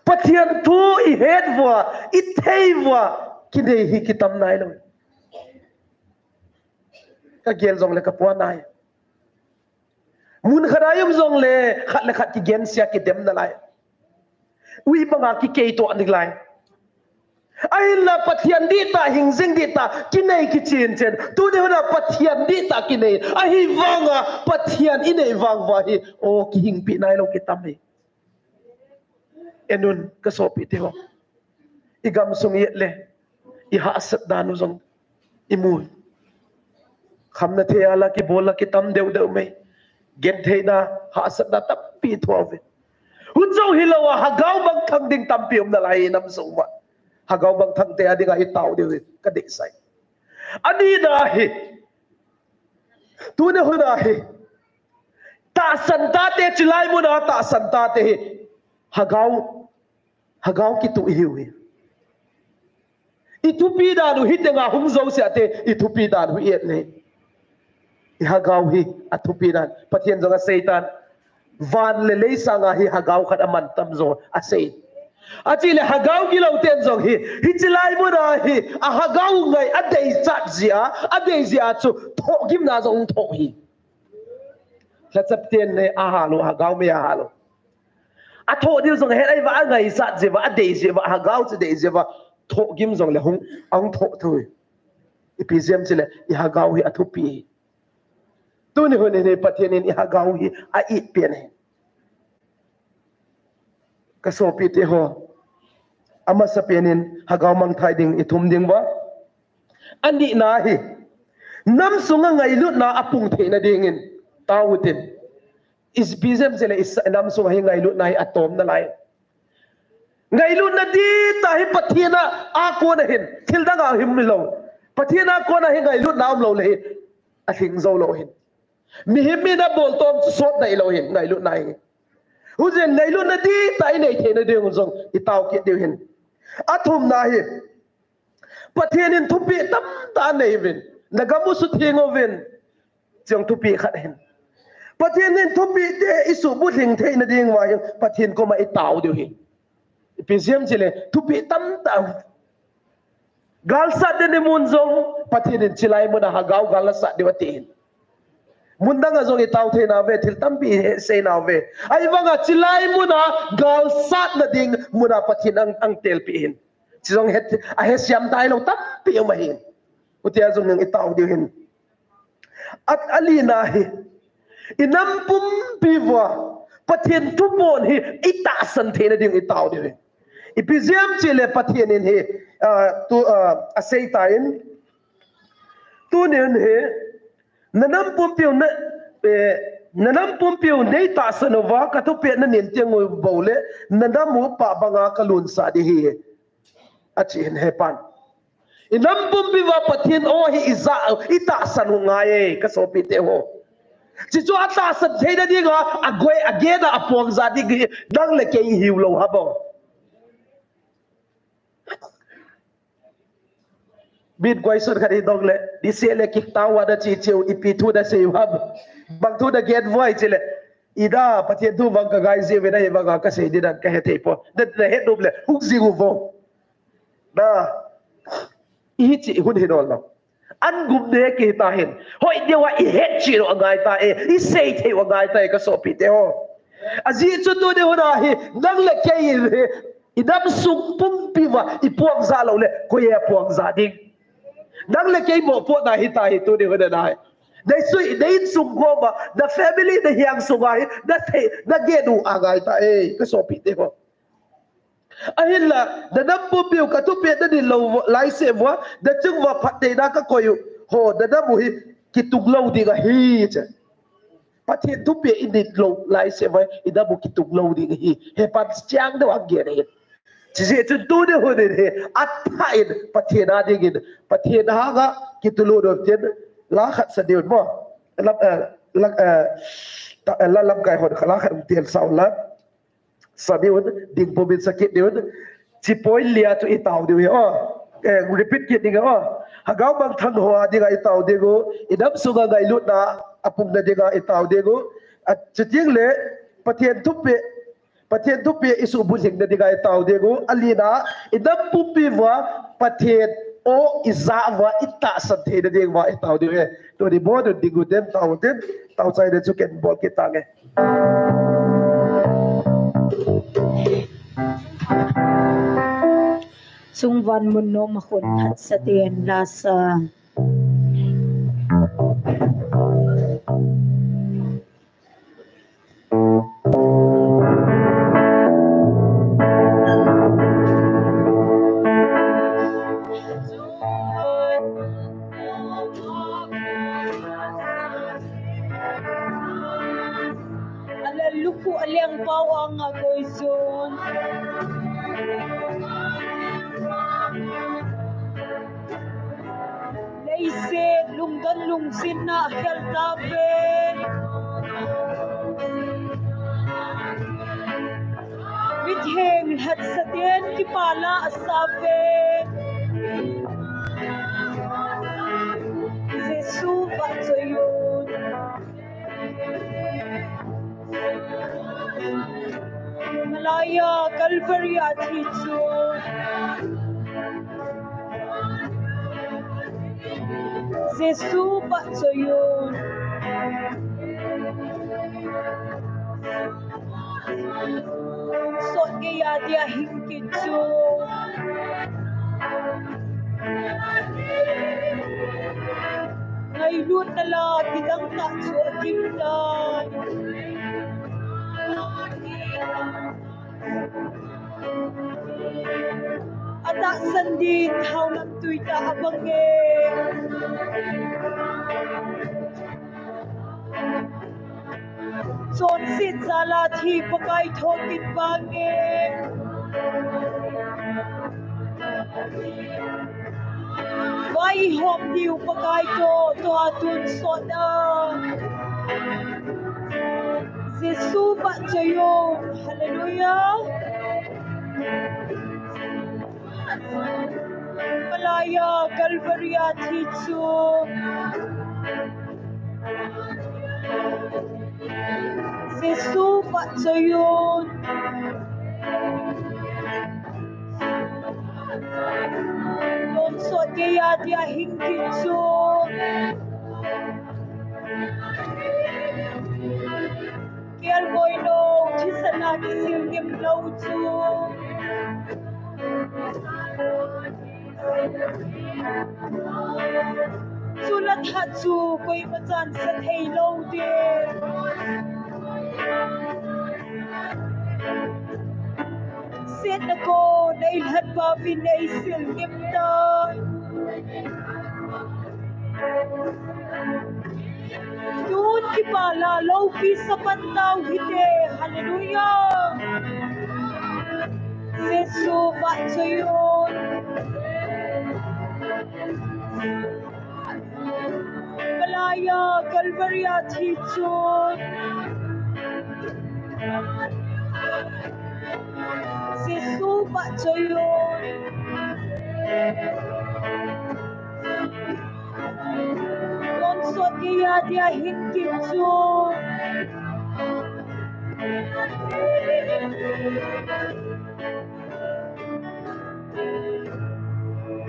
Pathen thu i het uva, i thei uva, kinei hi kitam nai lou. Ka gel jong le ka puan nai. Mun khat a i um jong le, khat le khat kigensia kidem na lai. Ui banga kikei to aning lai. Ahinla Pathen dihtah, hing jing dihtah, kinei kichin chen. Tuni huna Pathen dihtah kinei. Ahivanga Pathen i nei vang uva hi. O kihingpi nai lou kitam hi. Enun ka sopite ho. I gam sung i et le. I hahsat dan u jong. I mu. Khamna thei a la kibol la kitam deu deu mai. Gentheina hahsatna tampi thua uve. Hun jong hilou a, hagao mangthang ding tampi um na lai nam sung uva. Hagao mangthang te a dinga i tao diu ka deisah e. Ani na hi. Tuni huna hi. Tahsan tate chilai muna tahsan tate hi. Hagao, hagao kitu i hiu hi. I thupi dan u hitenga hung jouse ate, i thupi dan u i et nei. I hagau hi a thupi dan. Pathen jong asei tan. Van le lei sanga hi hagau khat aman tam jo asei. Achile hagau gilou ten jong hi, hiche lai muna hi, a hagau ngai, a deichat jia, a dei jia chu, thohgimna jong thoh hi. Lhachap ten ne ahal u, hagau mei ahal u. A thoh diu jong het ai va, a ngaichat jia va, a dei jia va, hagau chu dei jia va, thohgim jong le hung, ahung thoh thou hi. Ipi jeh ham chule, i hagau hi a thupi hi. Tuni hun hin Pathen in i hagau hi a-it pen hi. Ka sopite ho, amasa pen in hagau mangthai ding i thum ding uva. Anina hi, nam sunga ngailutna apung theina dingin, tao utin. Ipi jeh ham chule i sa-, nam sunga hi ngailutna hi atom nalai. Ngailutna dihtah hi Pathen a, a kona hin, thil danga hi umlou. Pathen a kona hi ngailutna umlou le hi, alhing jou lou hin. Mihem in abol tom chu sot dai lou hin, ngailutna hi. Hijeh in ngailutna dihtah i nei theina ding u jong i tao kit diu hin. Athumna hi, Pathen in thupeh tamtah anei uvin, nagam u sutheng uvin, chang thupeh khat ahin. Pathen in thupeh te i suhbulhing theina ding uva hin Pathen koma i tao diu hi. Ipi jeh ham chule, thupeh tamtah. Gal sat ding ni mun jong, Pathen in chilai muna hagau gal nasat diu ati hin. Mun danga jong i tao thei nauve, thil tampi i hesei nauve. Ahivanga chilai muna gal satna ding muna Pathen in ahung, ahung telpeh hin. Chujong het, ahesiam tailou tampi um ahin. Hutia jong nang i tao diu hin. At alina hi, i nam pumpi uva Pathen thupon hi i tahsan theina ding i tao diu hi. Ipi jeh ham chule Pathen in hi, ah, tu, ah, asei tan, tuni hin hi, na nam pumpi u na, eh, na nam pumpi u nei tahsan uva, ka thupeh na nin teng u bou le, na nam u pah banga ka lunsah ding ahi. Achi hin hepan. I nam pumpi uva Pathen o hi i ja, i tahsan u ngai e, ka sopite ho. Chuchu atahsan theina dinga, agoi, agena, apuang ja ding hi, nang le kei hiu lou ham. Bit guai sun khat hi dong le, di se le kik tau wa da chi chiu, ipi thu da sei u ham. Bang thu da gen uva i chi le. Ida, Pathen thu vang ka ngai jiu ve na hi vanga ka sei di dan ka he thei poi. Na, na het nom le, hung jing u vo. Na, i hi chi hun hi dol lo. An gum ne ki ta hin. Hoi deuva i het chi lo angai ta e, i sei thei u angai ta e ka sopite ho. Ajeh chu tuni hun a hi, nang le kei hi, i nam sung pumpi uva, i puang ja lou le, koi a puang ja ding. Nang le kei mopohna hi ta hi tuni hun a hi. Nei sui, nei insung koma, na family, na hiang sunga hi, na thei, na gen u angai ta e, ka sopite ho. Ahinla, na nam pumpi u ka thupeh na nin lou lai seh uva, na chung uva phattheina ka koi u. Ho, na nam u hi kitung lou ding ahi, che. Pathen thupeh i nin lou lai seh uva, i nam u kitung lou ding ahi. Hepan chiang deuh a gen ahi. Chijeh chun tuni hun in hi, athah in Pathen a dingin, Pathen hanga kitulut u tin, la khat sa diu mo. Lam, eh, la, eh, ta, eh, la lamkai hon kha la khat um tel sa u la. Sa diu, ding pum in sa kit diu. Chi point lia chu i tao diu hi, o. Eh, repeat kit ding, o. Hagau mangthang ho a dinga i tao ding u. I nam sunga ngailutna apung na dinga i tao ding u. A, chuteng le, Pathen thupeh, Pathen thupeh i suhbulhing na dinga i tao ding u. Alina, i nam pumpi uva, Pathen o i ja uva, i tahsan theina ding uva i tao diu hi. Tuni bol ding u den tao den, tao chai den chu ken bol kit tange. Chungvan mun nom a khun phatsa ten la sa. Ala lukhuh a lengpau anga koi chun. Leiset lungdon lungsetna a khel tave. Mitheng lhatsa ten kipah la a sa ve. Calvary a thi chu Jesu pahchoi un. Sot geiya dia hing kit chu ngailutna la kidang tah chu akim tai. Atahsan ding thao lamtui tah abang e. Chonset jal a thi Pakai thokit vang e. Vai ihom diu Pakai toh, tua tonsot a Jesu pahchoi un. Hallelujah. Malaiya Calvary a thi chu Jesu pahchoi un. Tonsot geiya dia hing kit chu kelngoi lou, thisan a kisil ngim lou chu. Chule tha chu koima chan sa thei lou ding. Setna kon eilhat pauvin eisil ngim tai. Tun kipah la loupi sa pan tau hite. Hallelujah. Jesu pahchoi un. Malaiya Calvary a thi chu Jesu pahchoi un. Tonsot geiya dia hing kit chu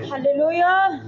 Hallelujah.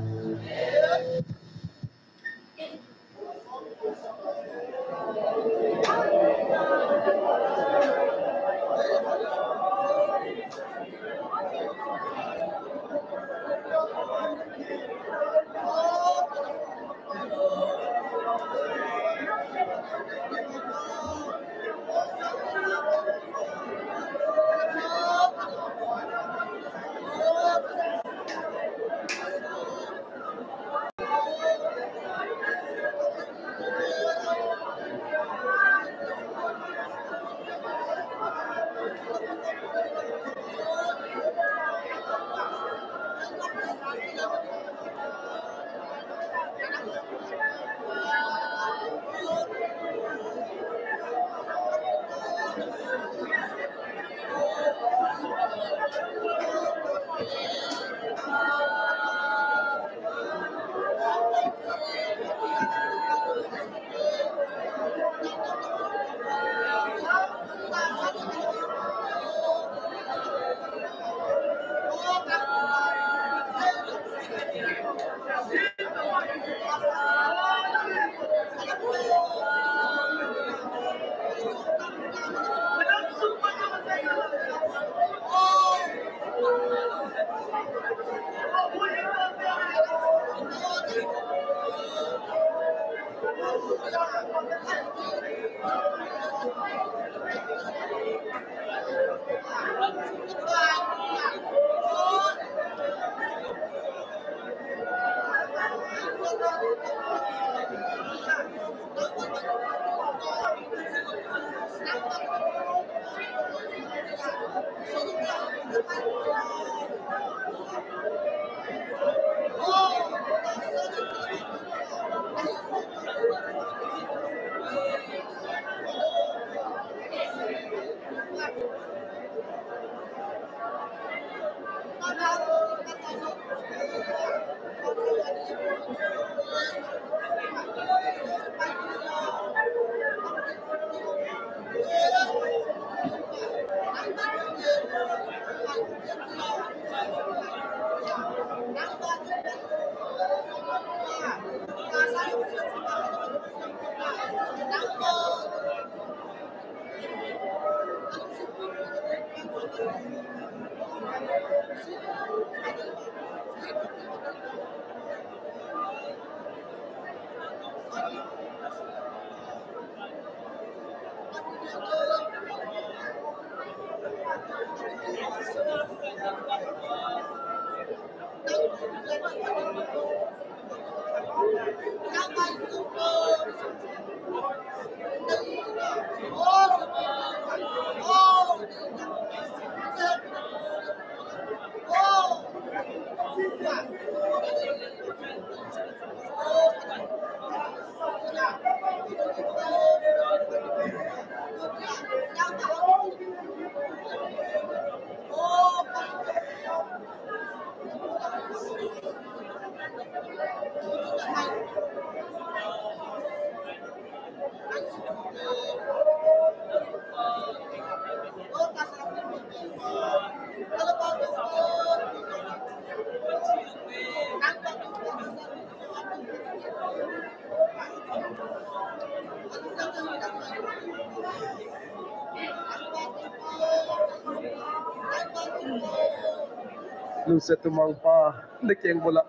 Lungset tumang Pa, nakeng bula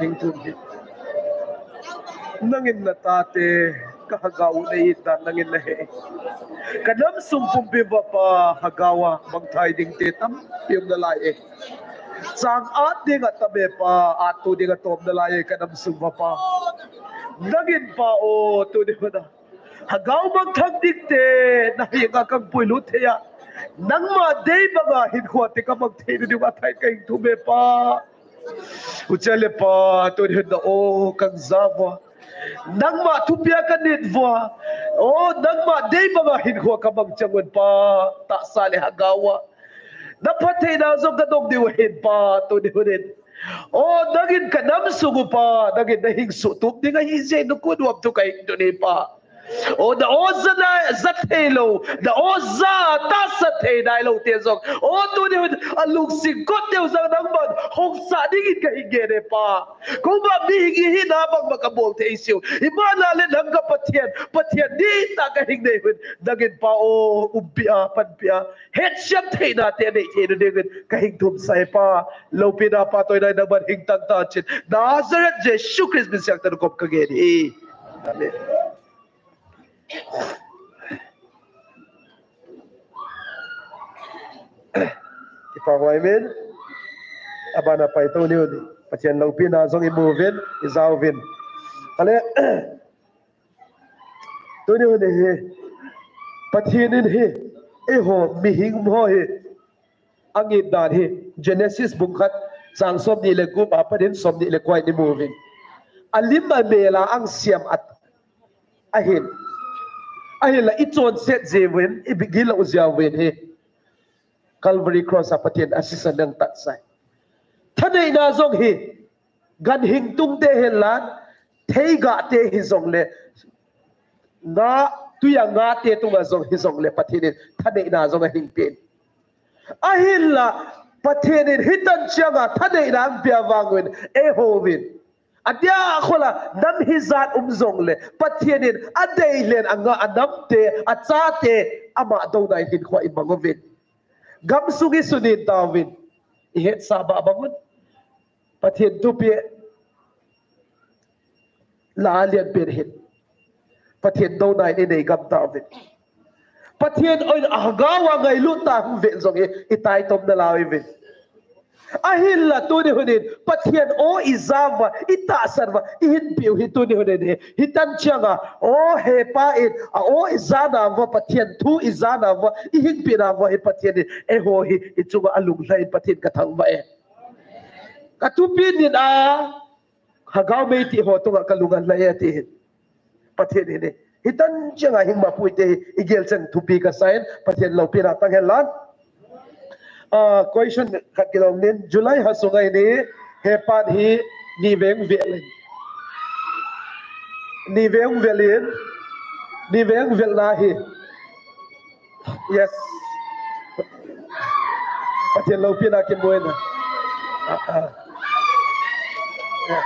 hing thum hi. Nangin natate, ka hagao u nei dan nangin nahe. Ka nam sung pumpi uva Pa, hagao a mangthai ding te tampi um nalai e. Chang at ding atam e Pa, at to ding atom nalai e, ka nam sung uva Pa. Nangin Pa o, tuni hun a hagao mangthang ding te, na henga kang puilut thei a. Nangma dei banga hinkho te ka mang thei na ding a thai ka hing thum e Pa. Huche le Pa, tuni hun a o, kang ja uva. Nangma thupia ka nit uva. O, nangma dei banga hinkho ka mang chang un Pa. Tahsa le hagao a. Na phattheina jong ka dong diu ahin Pa, tuni hun in. O, nangin ka nam sung u Pa, nangin na hing suhtup ding ahi jeh in, na kut uva tu ka hing tuni Pa. O, na o ja na, ja thei lou, na o ja tahsan thei nai lou te jong. O, tuni hun, alungset kot teu jong nangman hong sah dingin ka hing ngen e Pa. Koma mihing ihi na bang ma ka bol thei siu. Ima na le nang ka Pathen, Pathen ni ta ka hing nei hun. Nangin Pa o, umpi a, panpi a, hetsem theina te nei thei na dingin ka hing thum sa e Pa. Loupina Pa toina nangman hing tang ta chin. Nazareth Jesu Christ min siang ta na kom ka ngen e. Amen. Kipa huai min. Abana pai to niu ni. Pathen loupina jong imu uvin, ijao uvin. Kale. Tuni hun hi. Pathen in hi. Eiho mihing ho hi. Angit dan hi. Genesis bung khat. Chang som ni le gup a pat in som ni le koi ni mu uvin. Alim amel a angsiam at. Ahin. Ahinla ichonset jiuvin, igilou jiuvin hi. Calvary Cross a Pathen asisan nang tatsai. Thaneina jong hi. Ganhing tung te hinla, theiga te hijongle. Nga, tuia nga te tunga jong hijongle, Pathen in thaneina jong ahin pen. Ahinla, Pathen in hitan chianga thaneina ahin pia vangin, eiho vin. Adia khola, nam hijat um jongle, Pathen in adei lhen anga, anam te, acha te, ama douna in hinkho imang uvin. Gamsung isunin tauvin. Ihetsa ba bangun. Pathen thupeh. La lian pen hin. Pathen douna in inei gam tauvin. Pathen oin ahagao a ngailut ta hung ve jong hi, itaitom nalai uvin. Ahinla tuni hunin, Pathen o ija uva, itahsan uva, ihin piu hi tuni hunin hi, hitan chianga, o hepa in, a o ija nauva, Pathen thu ija nauva, ihin pi nauva, hi Pathen in, eiho hi, ichunga alunglhai in Pathen kathangvah e. Ka thupi nin a, Hagao Meitei ho tunga kalung alhai e ti hin. Pathen hin e. Hitan chianga hing mapui te hi igel cheng thupi kasa in Pathen loupina tang hen lang. Ah, question khat kidong nin, July ha sunga ini hepan hi ni veng vel in. Ni veng vel in, ni veng vel na hi. Yes. Pathen loupina kimu in. Ah, ah. Yeah.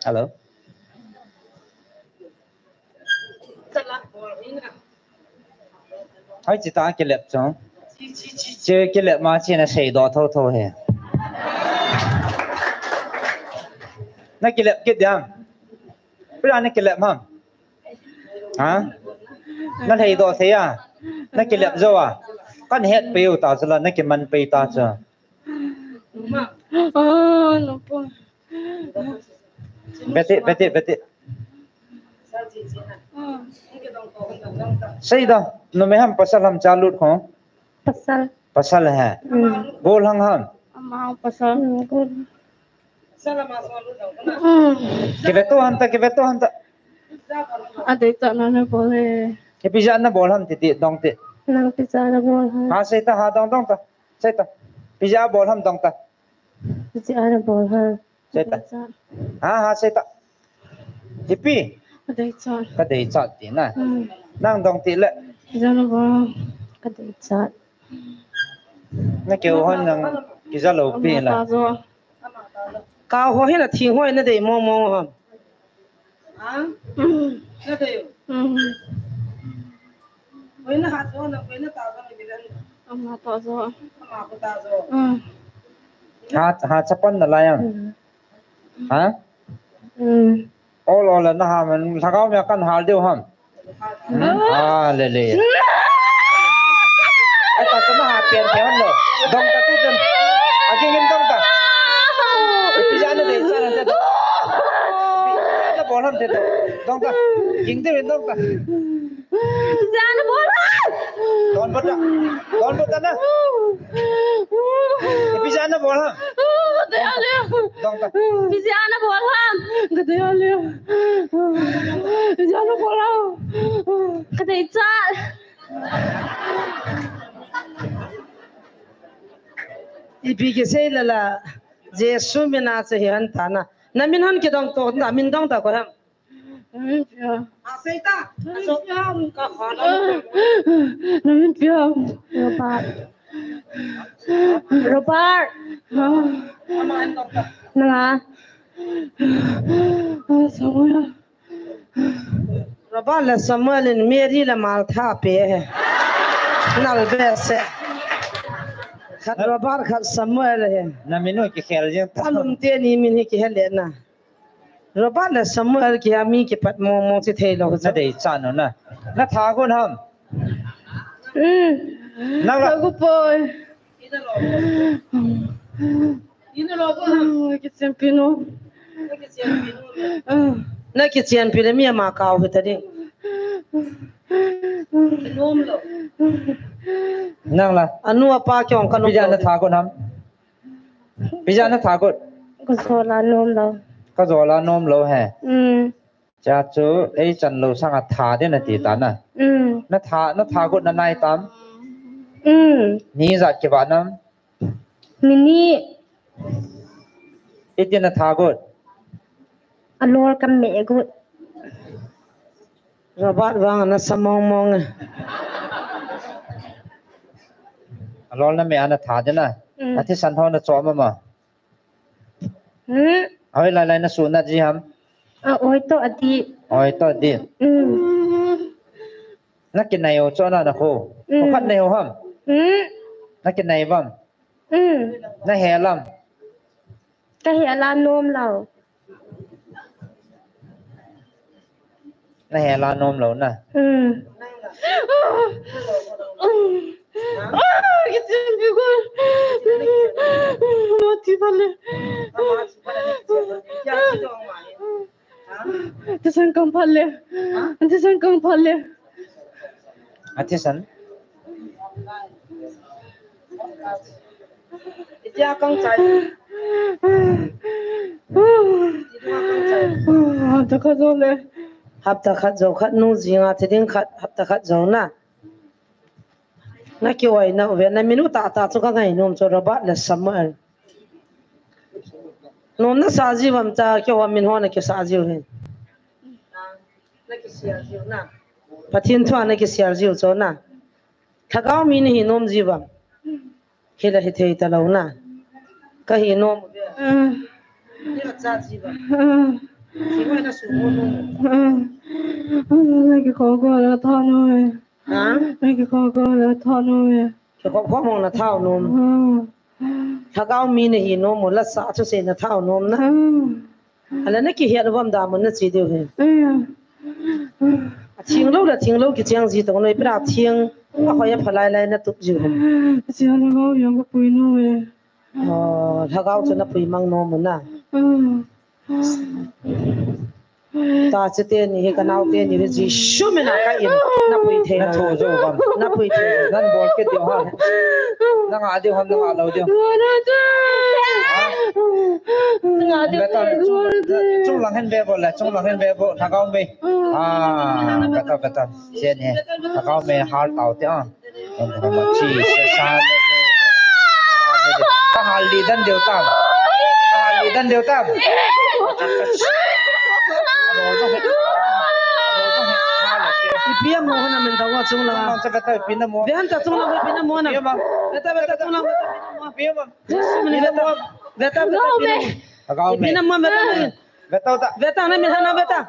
Hello. Hoi, chita kilep chong. Che kilep ma che na sei do tho tho he. Na kilep kit diam. Pura na kilep ham. Ha? Na lhei do thei a. Na kilep jo a. Kan het pe u ta chu la, na kiman pe ta chu. Ah, no po. Beti, beti, beti. Sei da, numei ham pasal ham cha lut kho. Pasal. Pasal he. Hmm. Bol hang ham. Ama pasal. Hmm, bol. Hmm. Kiveto hanta, kiveto hanta. Adei cha na na bol he. Ipi ja na bol ham titi dong ti. Nang ipi ja na bol ham. Ha sei ta, ha dong dong ta. Sei ta. Ipi ja bol ham dong ta. Ipi ja na bol ham. Sei ta. Adei cha. Ha, ha, sei ta. Ipi. Adei cha. Ka dei cha ti na. Hmm. Nang dong ti le. Ipi ja na bol ham. Ka dei cha. Na keu hon nang kija lou pi la. Ka ho hi na thing hoi na dei mong mong ham. Ha? Na dei. Mhm. Hoi na ha jo na, hoi na ta jo ni dan. Ama ta jo. Ama ko ta jo. Mm. Ha, ha chapan na la yang. Mm. Ha? Mm. Ol ol na ha man lhagao mi kan hal deu ham. Hmm? Ah, le le. Ai ta chama ha pian pian lo. Dong ta tu chun. Aging in dong ta. Ipi ja na dei cha na cha. Ipi ja na bol ham te to. Dong ta. Ging te dong ta. Ipi ja na bol ham. Don bol ta. Don bol ta na. Ipi ja na bol ham. Dong ta. Ipi ja na bol ham. Ka dei a le. Ipi ja na bol ham. Ka dei cha. Ipi kisei la la. Jesu mina che hi han ta na. Na min han kidong to, na min dong ta ko ham. Min pia. A sei ta. Min pia. Ka kha na. Na min pia. Robert. Robert. Ha. Ama an dong ta. Na nga. Ah, Samuel. Robert le Samuel in Mary le Martha pe he. Nal be se. Khat Robert, khat Samuel he. Na min u kikhel jeng ta. Alum teni min hi kihel le na. Robert le Samuel kia mi kipat mong mong chi thei lo. Na dei cha no na. Na tha gon ham. Hmm. Na la. Tha gon poi. Ina lo ko ham. Ina lo ko ham. Hmm, kichen pi no. Hmm. Na kichen pi le mi ama kau hi ta ding. Nom lo. Nang la. Anu apa kiong ka nom. Ipi ja na tha gon ham. Ipi ja na tha got. Ka jol a nom lo. Ka jol a nom lo he. Mm. Cha chu ei chan lo sang a tha de na ti ta na. Mm. Na tha, na tha got na nai tam. Mm. Ni ja ki ba nam. Ni ni. Iti na tha got. A lol ka me got. Robert vang na sa mong mong e. A lol na me ana tha de na. Mm. A thisan ho na cho ma ma. Hmm. Hoi lai lai na su na ji ham. A oi to a di. Oi to a di. Mm. Na kinai o cho na na ko. Mm. Ko khat nei o ham. Mm. Na kinai vam. Mm. Na he lam. Ka he la nom lo. Na he la nom lo na. Mm. Ah, kichen pi ko. Ma ti pale. Thisan kang pale. Thisan kang pale. A thisan. Itia kang chai. Itia kang chai. Hapta khat jou le. Hapta khat jou khat nu jinga thi ding khat hapta khat jou na. Na kioi na uve na min u tah tah chu ka ngai nom chu Robert le Samuel. Nom na sa ji vam cha keiho min ho na kisa ji u hin. Na kisial jiu na. Pathen thu a na kisial jiu chu na. Lhagao mi na hi nom jiu vang. Hi la hi thei ta lo na. Ka hi nom. Mm. Ni la cha jiu vang. Mm. Singoi na sungoi no. Ai, kikhop khop le tha nom e. Ha? Ai, kikhop khop le tha nom e. Kikhop khop mong na tha nom. Lhagao mi nahi nom mo, lasa thusei na tha nom na. Ala na kihet uvam da mo na chi diu he. Athing lou le thing lou kicheng ji tong noi, pera thing. Ahoi apha lai lai na tup ji hom. Chi Lhagao jong ka pui nom e. Oh, Lhagao chu na pui mang nom mo na. Ta che teni hi, ka nao teni hi Jesu mina ka in, na pui thei. Na tho jo bam. Na pui thei. Nan bol kit diu ha. Na nga diu ha, na nga lou diu. Nga diu. Beta, chung, chung lang hen be bol le, chung lang hen be bol, Lhagao Mei. Ah, beta, beta. Che ni, Lhagao Mei har tao te a. Jesus, hallelujah. Ka hal li dan deu tam. Ka hal li dan deu tam. Ipi amo hana men tawa chung la. Ipi na mo. Bihan ta chung la ipi na mo na. Beta, beta chung la. Beta, beta, beta. Ipi na mo, beta. Beta ta. Beta, na min hana beta.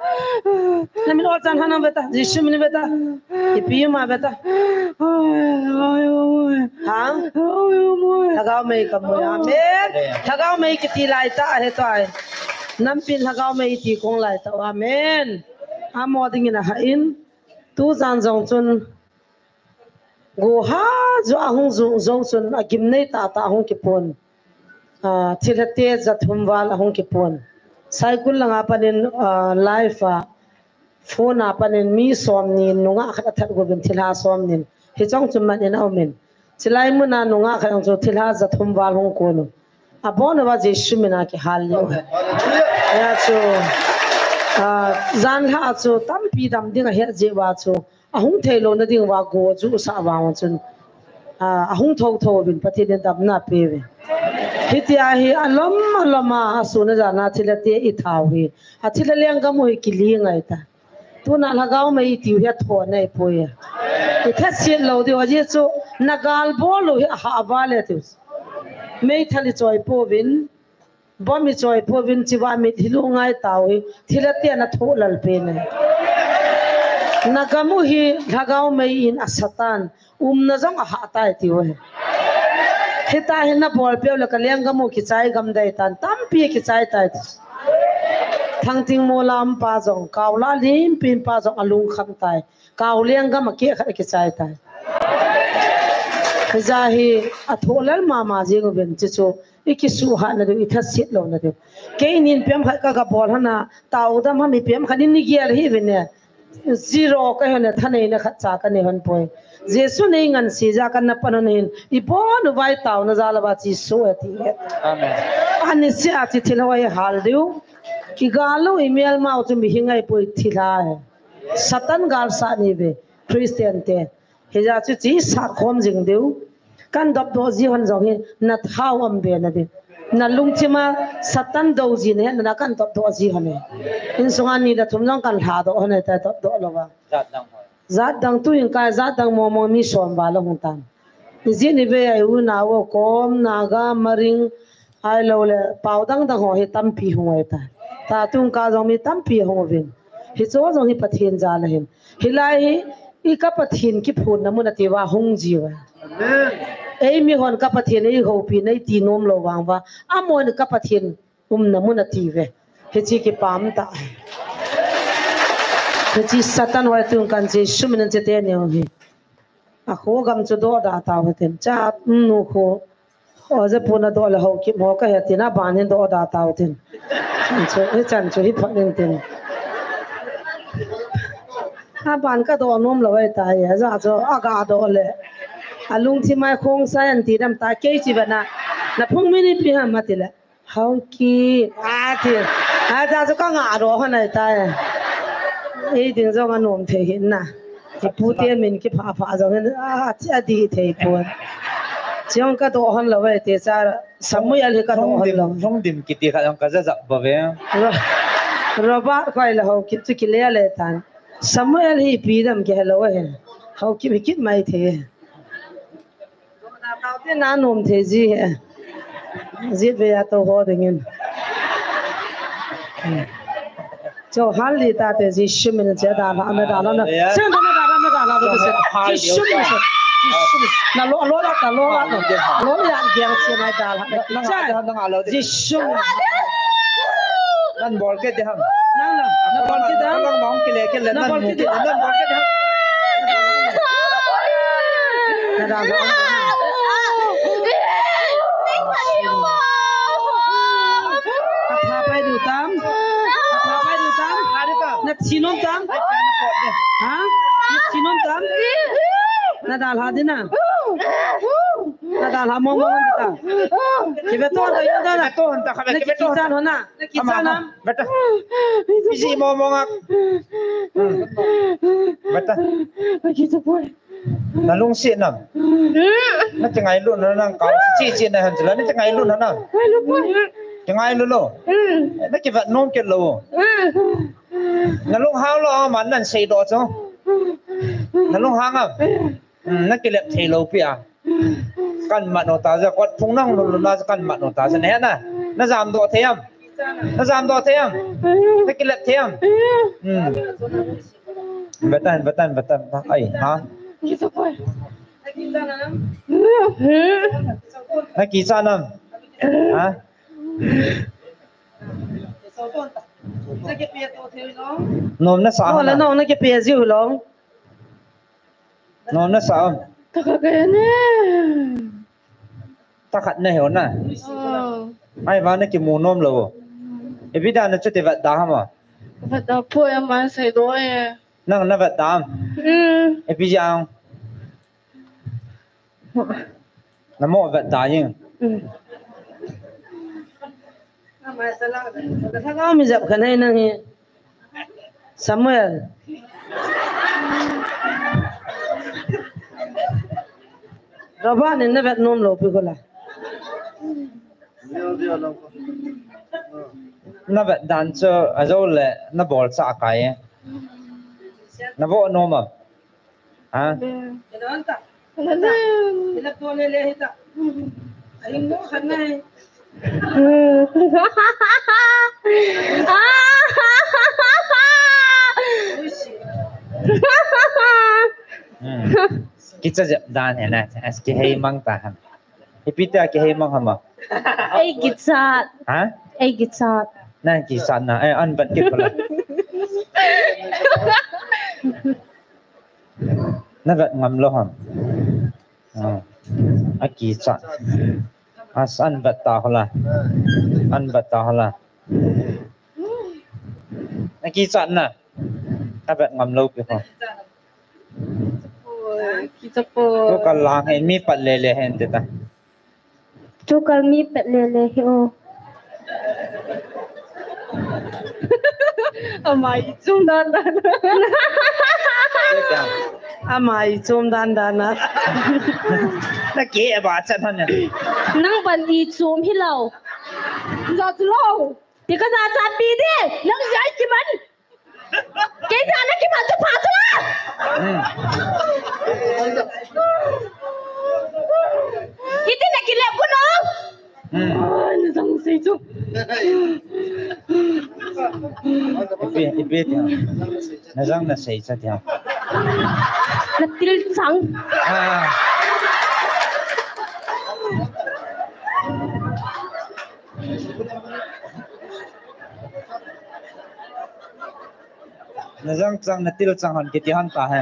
Na min ol chan hana beta. Jesu min beta. Ipi ma beta. Ha? Lhagao Mei ka mu. Amen. Lhagao Mei kiti lai ta he tai. Nampin Lhagao Mei ti kong lai ta. Amen. Amo dingin a ha in. Tu jan jong chun. Go ha, jo ahung jo, jo chun agim nei tata ahung kipon. Ah, thilha te jathum val ahung kipon. Saikul langa panin, ah, live a, phone a panin mi som ni nunga khat athat go bin thilha som nin. Hichong chun man in aumin. Chilai muna nunga khat ang chu thilha jathum val hung kon. Abon uva Jesu mina kihal leu. Hia chu, ah, jan lha chu tampi dam ding ahi jeh uva chu. Ahung thei lou na ding uva go chu sa vang chun. Ah, ahung tho tho uvin Pathen in damna pe uve. Hitia hi alom alom a, asuna jana thilha te i thau hi. A thilha lenggam u hi kili ngai ta. Tuna Lhagao Mei tiu hi atho nei poi. I thasit lou diu, ajeh chu na gal bol u hi aha vale tiu. Meithal i choi pouvin, bomb i choi pouvin, chiva mit hi lu ngai tau hi, thilha te na tho lal pe nei. Na gam u hi Lhagao Mei in asatan, umna jong aha tai tiu hi. Hita hi na bol peu le ka lenggam u kichai gam dei tan, tampi kichai tai. Thangting mo lam pa jong, kau la lim pin pa jong alung kham tai. Kau lenggam a keh khat kichai tai. Hija hi atho lal mama jing uvin chi chu, i kisuhat na diu, i thasit lou na diu. Kei nin pem khat ka ga bol hana, tau dam ham i pem khat in ni gel hi uvin ne. Zero ka hon e, thaneina khat cha ka nei hon poi. Jesu nei ngan si ja kan na pan hon hin, i bon u vai tau na ja la ba chi su e ti. Amen. Ani si a chi thil hoi hal diu. I gal u i mel mau chu mi hi ngai poi thilha e. Satan gal sa ni ve. Christian te. Hija chu chi sat khom jing diu. Kan dop doh ji hon jong hi na thau am be na diu. Na lungthim a Satan do ji na he na kan dop doh ji hon e. Insung a ni le thum jong kan lha doh hon e ta dop doh lou va. Jat dang hoi. Jat dang tu in kai jat dang mo mo mi som va la hung tan. Ijin i ve ai u na wo kom Naga, Maring, ai lou le pau dang dang ho hi tampi hung ai ta. Ta tung ka jong mi tampi hung uvin. Hi cho jong hi Pathen jal ahin. Hilai hi i ka Pathen kiphun na mun ati va hung ji va. Amen. Ei mi hon ka Pathen ei hopi nei ti nom lou vang va. Amon ka Pathen umna mun ati ve. Hichi kipah ta. Hichi Satan hoi tung kan Jesu min in che te neo hi. A kho gam chu doh da tau hitin. Cha nu kho. O je pu na doh le ho ki mo ka he tin a ban hin doh da tau tin. Chan chu, hi chan chu hi phat in tin. A ban ka doh nom lou ai ta hi. Ja chu a ga doh le. A lungthim mai khong sai an ti dam ta kei chi ba na. Na phung mi ni pi ham ma ti le. Hauki, ati, ata chu ka nga ro hon ai tai. Ei ding jong anom thei hin na. Ipu te min kipha pha jong hin, a, chi a di thei pon. Chiong ka doh hon lou ai te cha Samuel hi ka doh hon lou. Hung dim kiti kha jong ka ja ja ba ve. Ro-, Robert khoi la ho kit chu kile le tan. Samuel hi pi dam ke hello he. Ho kit hi kit mai thei. Tau te na nom thei ji he. Jit ve a to ho ding in. Cho hal li ta te Jisu min che da la na da la na. Hallelujah. Sen da na da la na da la na se. Hallelujah. Jisu min se. Jisu min. Na lo lo la ta lo la ta. Hallelujah. Lo ya ge se na da la. Nang a lo de. Jisu min. Nan bol ke de ham. Nang na. Na bol ke de ham. Nang bol ke de ham. Nan bol ke de ham. Na da la. Ka pha pai du tam. Ka pha pai du tam. Na thi nom tam. Ha? Na thi nom tam. Na da la de na. Na da la mo mo de ta. Ke be to da da na. Ke be to da ka be. Na ke be to. Ki sa no na. Na ki sa na. Beta. Isi mo mo ngak. Hmm. Beta. Ki sa po. Na lungset nam. Na kingailut na nang kau chi chi na han chila na kingailut na nang. Kingailut lou. Na kivet nom kit lou. Na lunghang lou a man nan seidoh chu. Na lunghang am. Na kilep thei lou pi a. Kan mat no ta ja kot phung nang lou lou na kan mat no ta ja ne na. Na jamdoh thei am. Na jamdoh thei am. Na kilep thei am. Hmm. Vetan, vetan, vetan. Ai, ha? Na kichat nam. Ha? Nom na sa. Ho la na. Nom na kipe jiu long. Nom na sa. Ta kha ka ne. Ta khat na he na. Oh. Ai va na kimu nom lou. E vida na chu te vet da ham a. Vet da poi ama seidoh e. Nang na vet da am. Mm. E pi jang. Na mo vet da jing. Mm. Ama sa la. Sa la mi jap ka nai nang he. Samuel. Robert nin na vet nom lou pi ko la. Na vet dan chu a jo le na bol cha kai. Na vo nom am. Ha? Hmm. Kicha jep dan he na, as kihei mang ta ham. Ipi ta kihei mang ham a. Ei kichat. Ha? Ei kichat. Na kichat na, eh, an bat kit pala. Na vet ngam lou ham. Ah. A kichat. As an vet ta ho la. An vet ta ho la. Na kichat na. Na vet ngam lou pi ho. Oi, kicha po. Ko ka lang he mi pat le le hen te ta. Chu kal mi pet lele hi o. Ama i chom dan dan. Ama i chom dan dan a. Na ke ba chan han ya. Nang ban i chom hi lou. Jachat lou. Ti ka jachat pi di. Nang jai ki man. Kei jana ki ma chu pha chu la. Hmm. Iti na ki lep ku no. Hmm. Ai, na jang sei chu. Ipi, ipi ti. Na jang na sei cha ti. Na til chang. Ah. Na jang chang na til chang han kiti han ta he.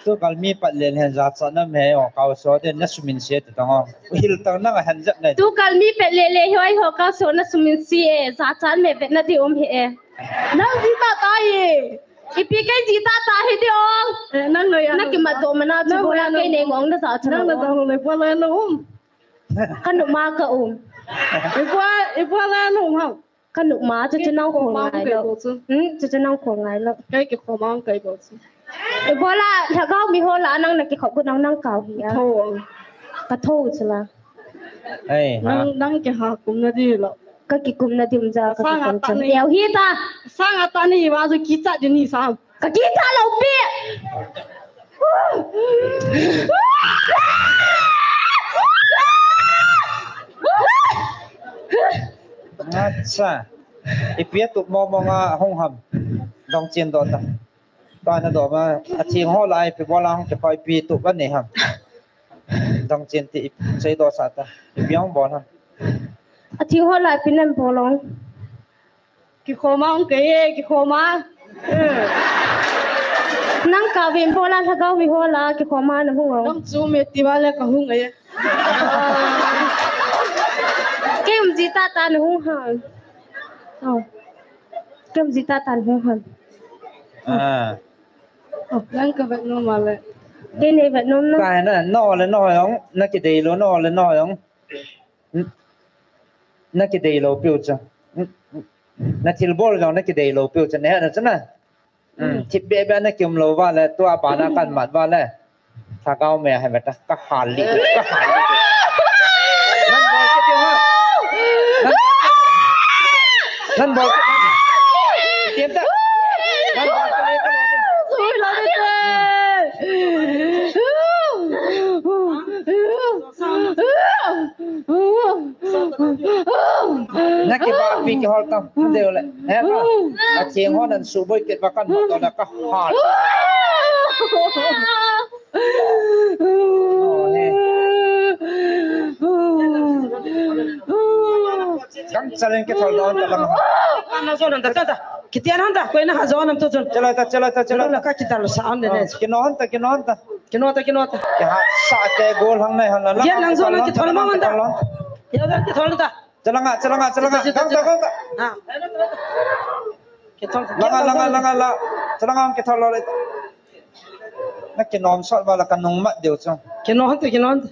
Tu kal mi pat len hen jachat nam he o kau so den na sumin se tu tang o. Hil tang nang a han jep nai. Tu kal mi pet lele hi o ai ho kau so na sumin se e jachat me vet na di um he e. Nang ji ta ta e. Ipi kei ji ta ta he di o. Eh, nang lo ya. Na ki ma do ma na chu bo la kei ne ngong na jachat. Nang na jang lo le bo la na um. Ka nu ma ka um. Ipi, ipi la na um ha. Ka nu ma chu chu nang khol ngai lou. Hmm, chu chu nang khol ngai lou. Kei ki khol mang kei bo chu. Ibola lhagao mi ho la nang na ki khop gu nang nang kau hi a. Tho. Ka tho chu la. Ei, ha. Nang, nang ki ha kum na di lou. Ka ki kum na di um ja ka ki kum chu. Sang a ta ni. Leo hi ta. Sang a ta ni wa chu ki cha di ni sa. Ka kichat lou pi. Acha. Ipi atup mong mong a hung ham. Dong chin do ta. Tua na do ma. Athing ho lai ipi bol a hung kipa ipi tup anei ham. Dong chin ti ipi sei do sa ta. Ipi hung bol ham. Athing ho lai ipi nan bol ong. Kikhoma hung kei e, kikhoma. Nang ka vin bola lhagao mi hola, kikhoma na hung ong. Nang chu me ti vale ka hung e. Kei um ji ta ta na hung ha. Oh. Kei um ji ta ta na hung ha. Ah. Oh, nang ka vet nom a le. Kei nei vet nom na. Ka na, no le no ong, na kidei lou, no le no ong. N-, na kidei lou piu chu. N-, na thilbol jong na kidei lou piu chu. Na he na chu na. Mm, thip be be na kium lou va le, tua pa na kan mat va le. Lhagao me hai beta, ka hal li, ka hal li. Nan bol kit diu ha. Nan, nan bol kit. Tiam ta. Nan bol kit le, kit le. Ui, la de. Na kibahpi kihol tam deu le. He ka. Atheng hon an suboi kit va kan mat to na ka hal. Oh, he. Gangchal in kithol doh ta lang. Kana jon ta ta. Kitian hon ta, koi na ha jon am to jon. Chalai ta, chalai ta, chalai ta. Ka kital sa am ne ne. Kino hon ta, kino hon ta. Kino ta, kino ta. Kihahsa kei golhang nai hon la. Kitian lang jon kithol ma hon ta. Kitian lang kithol ta. Chalanga, chalanga, chalanga. Kithol, kithol, kithol. Gang ta, gang ta. Ha. Kithol. Langa, langa, langa, la. Chalanga kithol lo le. Na kinom sot va la ka nung mat deu chu. Kino hon ta, kino hon ta.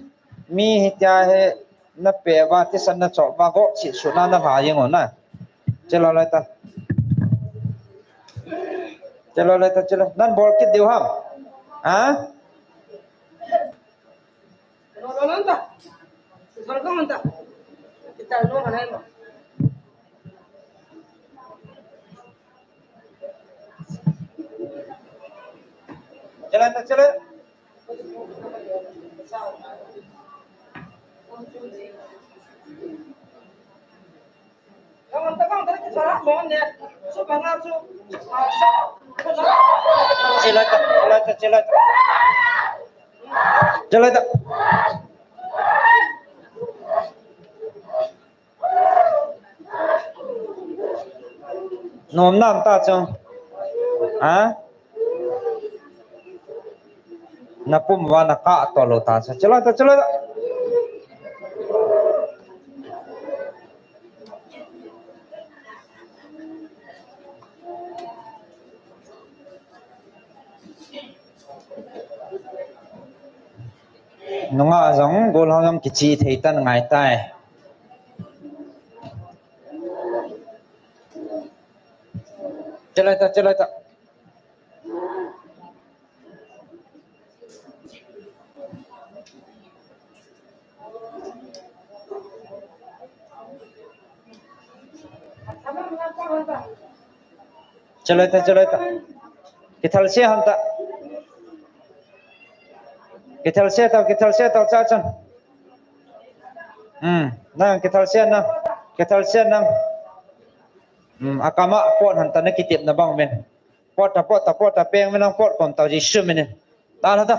Mi hitia hi na pe va, thisan na chop va, go chi su na na la yeng o na. Chelo lai ta. Chelo lai ta, chelo. Nan bol kit diu ham. Ha? Chelo ta, chelo. Chelo ta, chelo ta, chelo ta. Chelo ta. Nom nam ta chu. Ha? Na pum va na ka to lo ta chu. Chelo ta, chelo ta. Nunga jong, golhang jong kichi thei tan ngai tai. Chalai ta, chalai ta. Chalai ta, chalai ta. Kithal se han ta. Kithal se ta, kithal se ta, cha chan. Hmm, nang kithal se nang. Kithal se nang. Hmm, akama pot han ta na kitip na bang men. Pot ta, pot ta, pot ta, peng men nang pot kon ta, Jisu men. Dalha ta.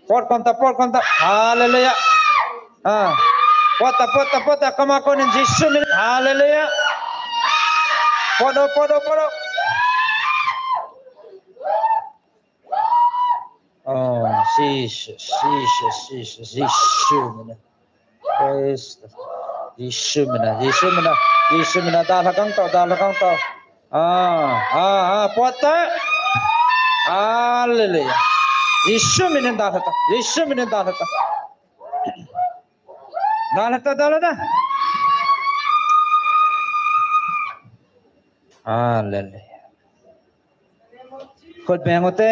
Pot kon ta, pot kon ta. Hallelujah. Ah. Pot ta, pot ta, pot ta, kama kon in Jisu min. Hallelujah. Pot do, pot do, pot do. Oh, Jesus, Jesus, Jesus, Jisu min. Praise the Lord. Jisu min, Jisu min, Jisu min, dalha kang tau, dalha kang tau. Ah, ah, ah, pot ta. Hallelujah. Jisu min dalha ta. Jisu min dalha ta. Dalha ta, dalha ta. Hallelujah. Khut beng u te.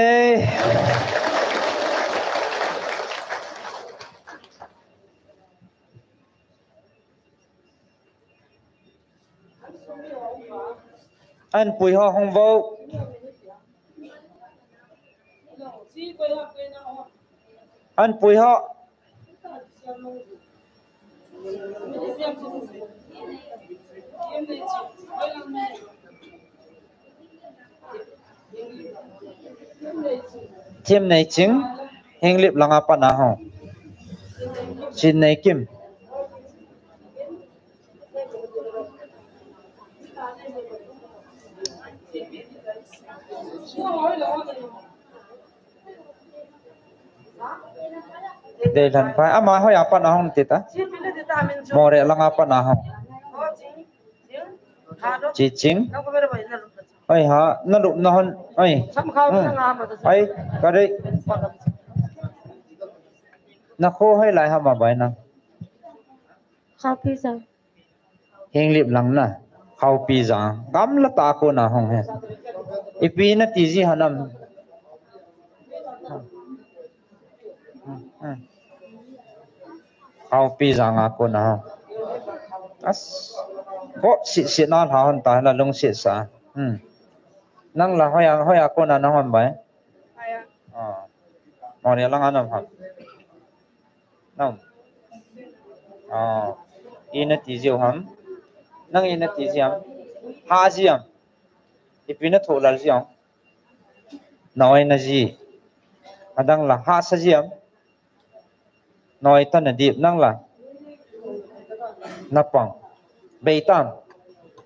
An pui ho hung vo. An pui ho. Thim Nei Ching, Henglep langa pat na ho. Chin Nei Kim. Deilan Pai, ama hoiya pat na hung tita. Moreh langa pat na ho. Chi Ching. Oi ha, na lup na hon. Oi. Hmm. Oi, kare. Na kho hoilai ham a bai na. Khaopijang. Henglep lang na. Khaopijang. Gamla tah a kona hung hi. Ipi nati ji ham. Khaopijang a kona hung. As. Gop sisi na lha hon ta la lungset sa. Hmm. Nang la hoiya, hoiya kona na hung bai. Ah. Moreh langa na ham. Nang. Ah. Ina ti jiu ham. Nang ina ti jiu ham. Ha jiu ham. Ipi na thoh lal jiu ham. Noi na ji. Adang la hahsa ji ham. Noi ta na dip nang la. Na pang. Bei tam.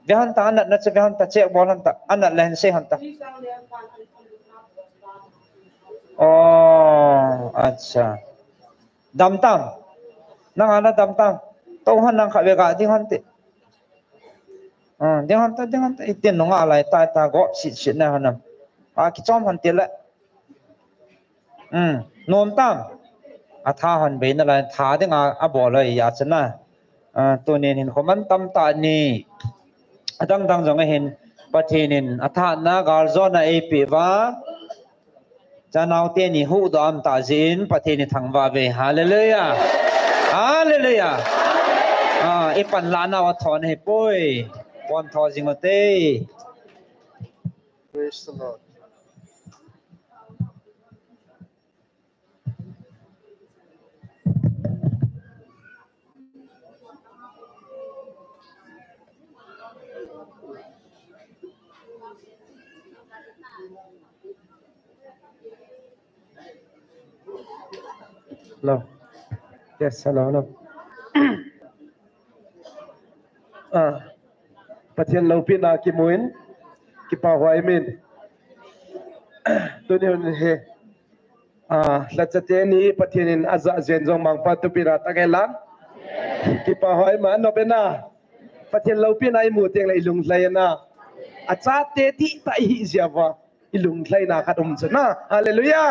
Ve hon ta, anat na che ve hon ta, che bol hon ta. Anat la hin sei hon ta. Oh, acha. Dam tam. Nang ana dam tam. To hon nang kha ve ga ding hon te. Ah, ding hon ta, ding hon ta. Itin nunga lai ta, ta gop sisi na hon am. A kichom hon te le. Hmm, nom tam. A tha hon bei na lai, tha ding a, a bol a i a chana. Ah, tunin hin khoman tam ta ni. Adang dang jong a hin Pathen in a tha na gal jo na ei pe va. Chanau te ni hu dam ta jin Pathen ni thangvah ve. Hallelujah. Hallelujah. Ah, i pan la na wa thon he poi. Pon tho jing o te. Praise the Lord. Hello. Yes, hello, hello. Ah, Pathen loupina kimun, kipa huai min. Tuni hun hi. Ah, lhacha teni Pathen in aja jen jong mangpha thupina tah hen lang. Kipa huai ma no bena. Pathen loupina imu teng le ilung lhai na. Achate ti ta ihi jia va. Ilung lhai na khat um chu na. Hallelujah.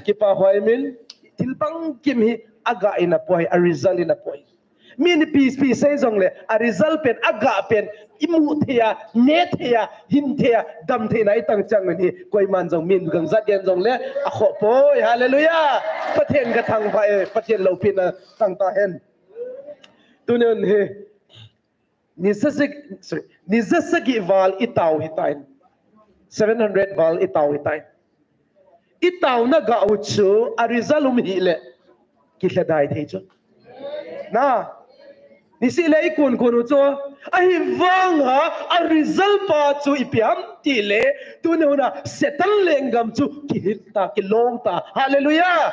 Kipa huai min. Thil bangkim hi aga ina poi, a result ina poi. Min pi pi sei jong le, a result pen, aga pen, imu thei a, ne thei a, hin thei a, dam thei na itang chang ni, koiman jong min gang jat gen jong le, a kho poi, hallelujah. Pathen ka thangvah e, Pathen loupina tang ta hen. Tuni hun hi, ni sa sagi, sorry, ni sa sagi val itao hitan. Seven hundred val itao hitan. Itao na ga u chu, a result um hi le, kilhadai thei chu. Na, ni si le i kun kun u chu, ahivanga, a result pa chu ipi ham ti le, tuni huna, Satan lenggam chu, kihit ta, kilong ta. Hallelujah!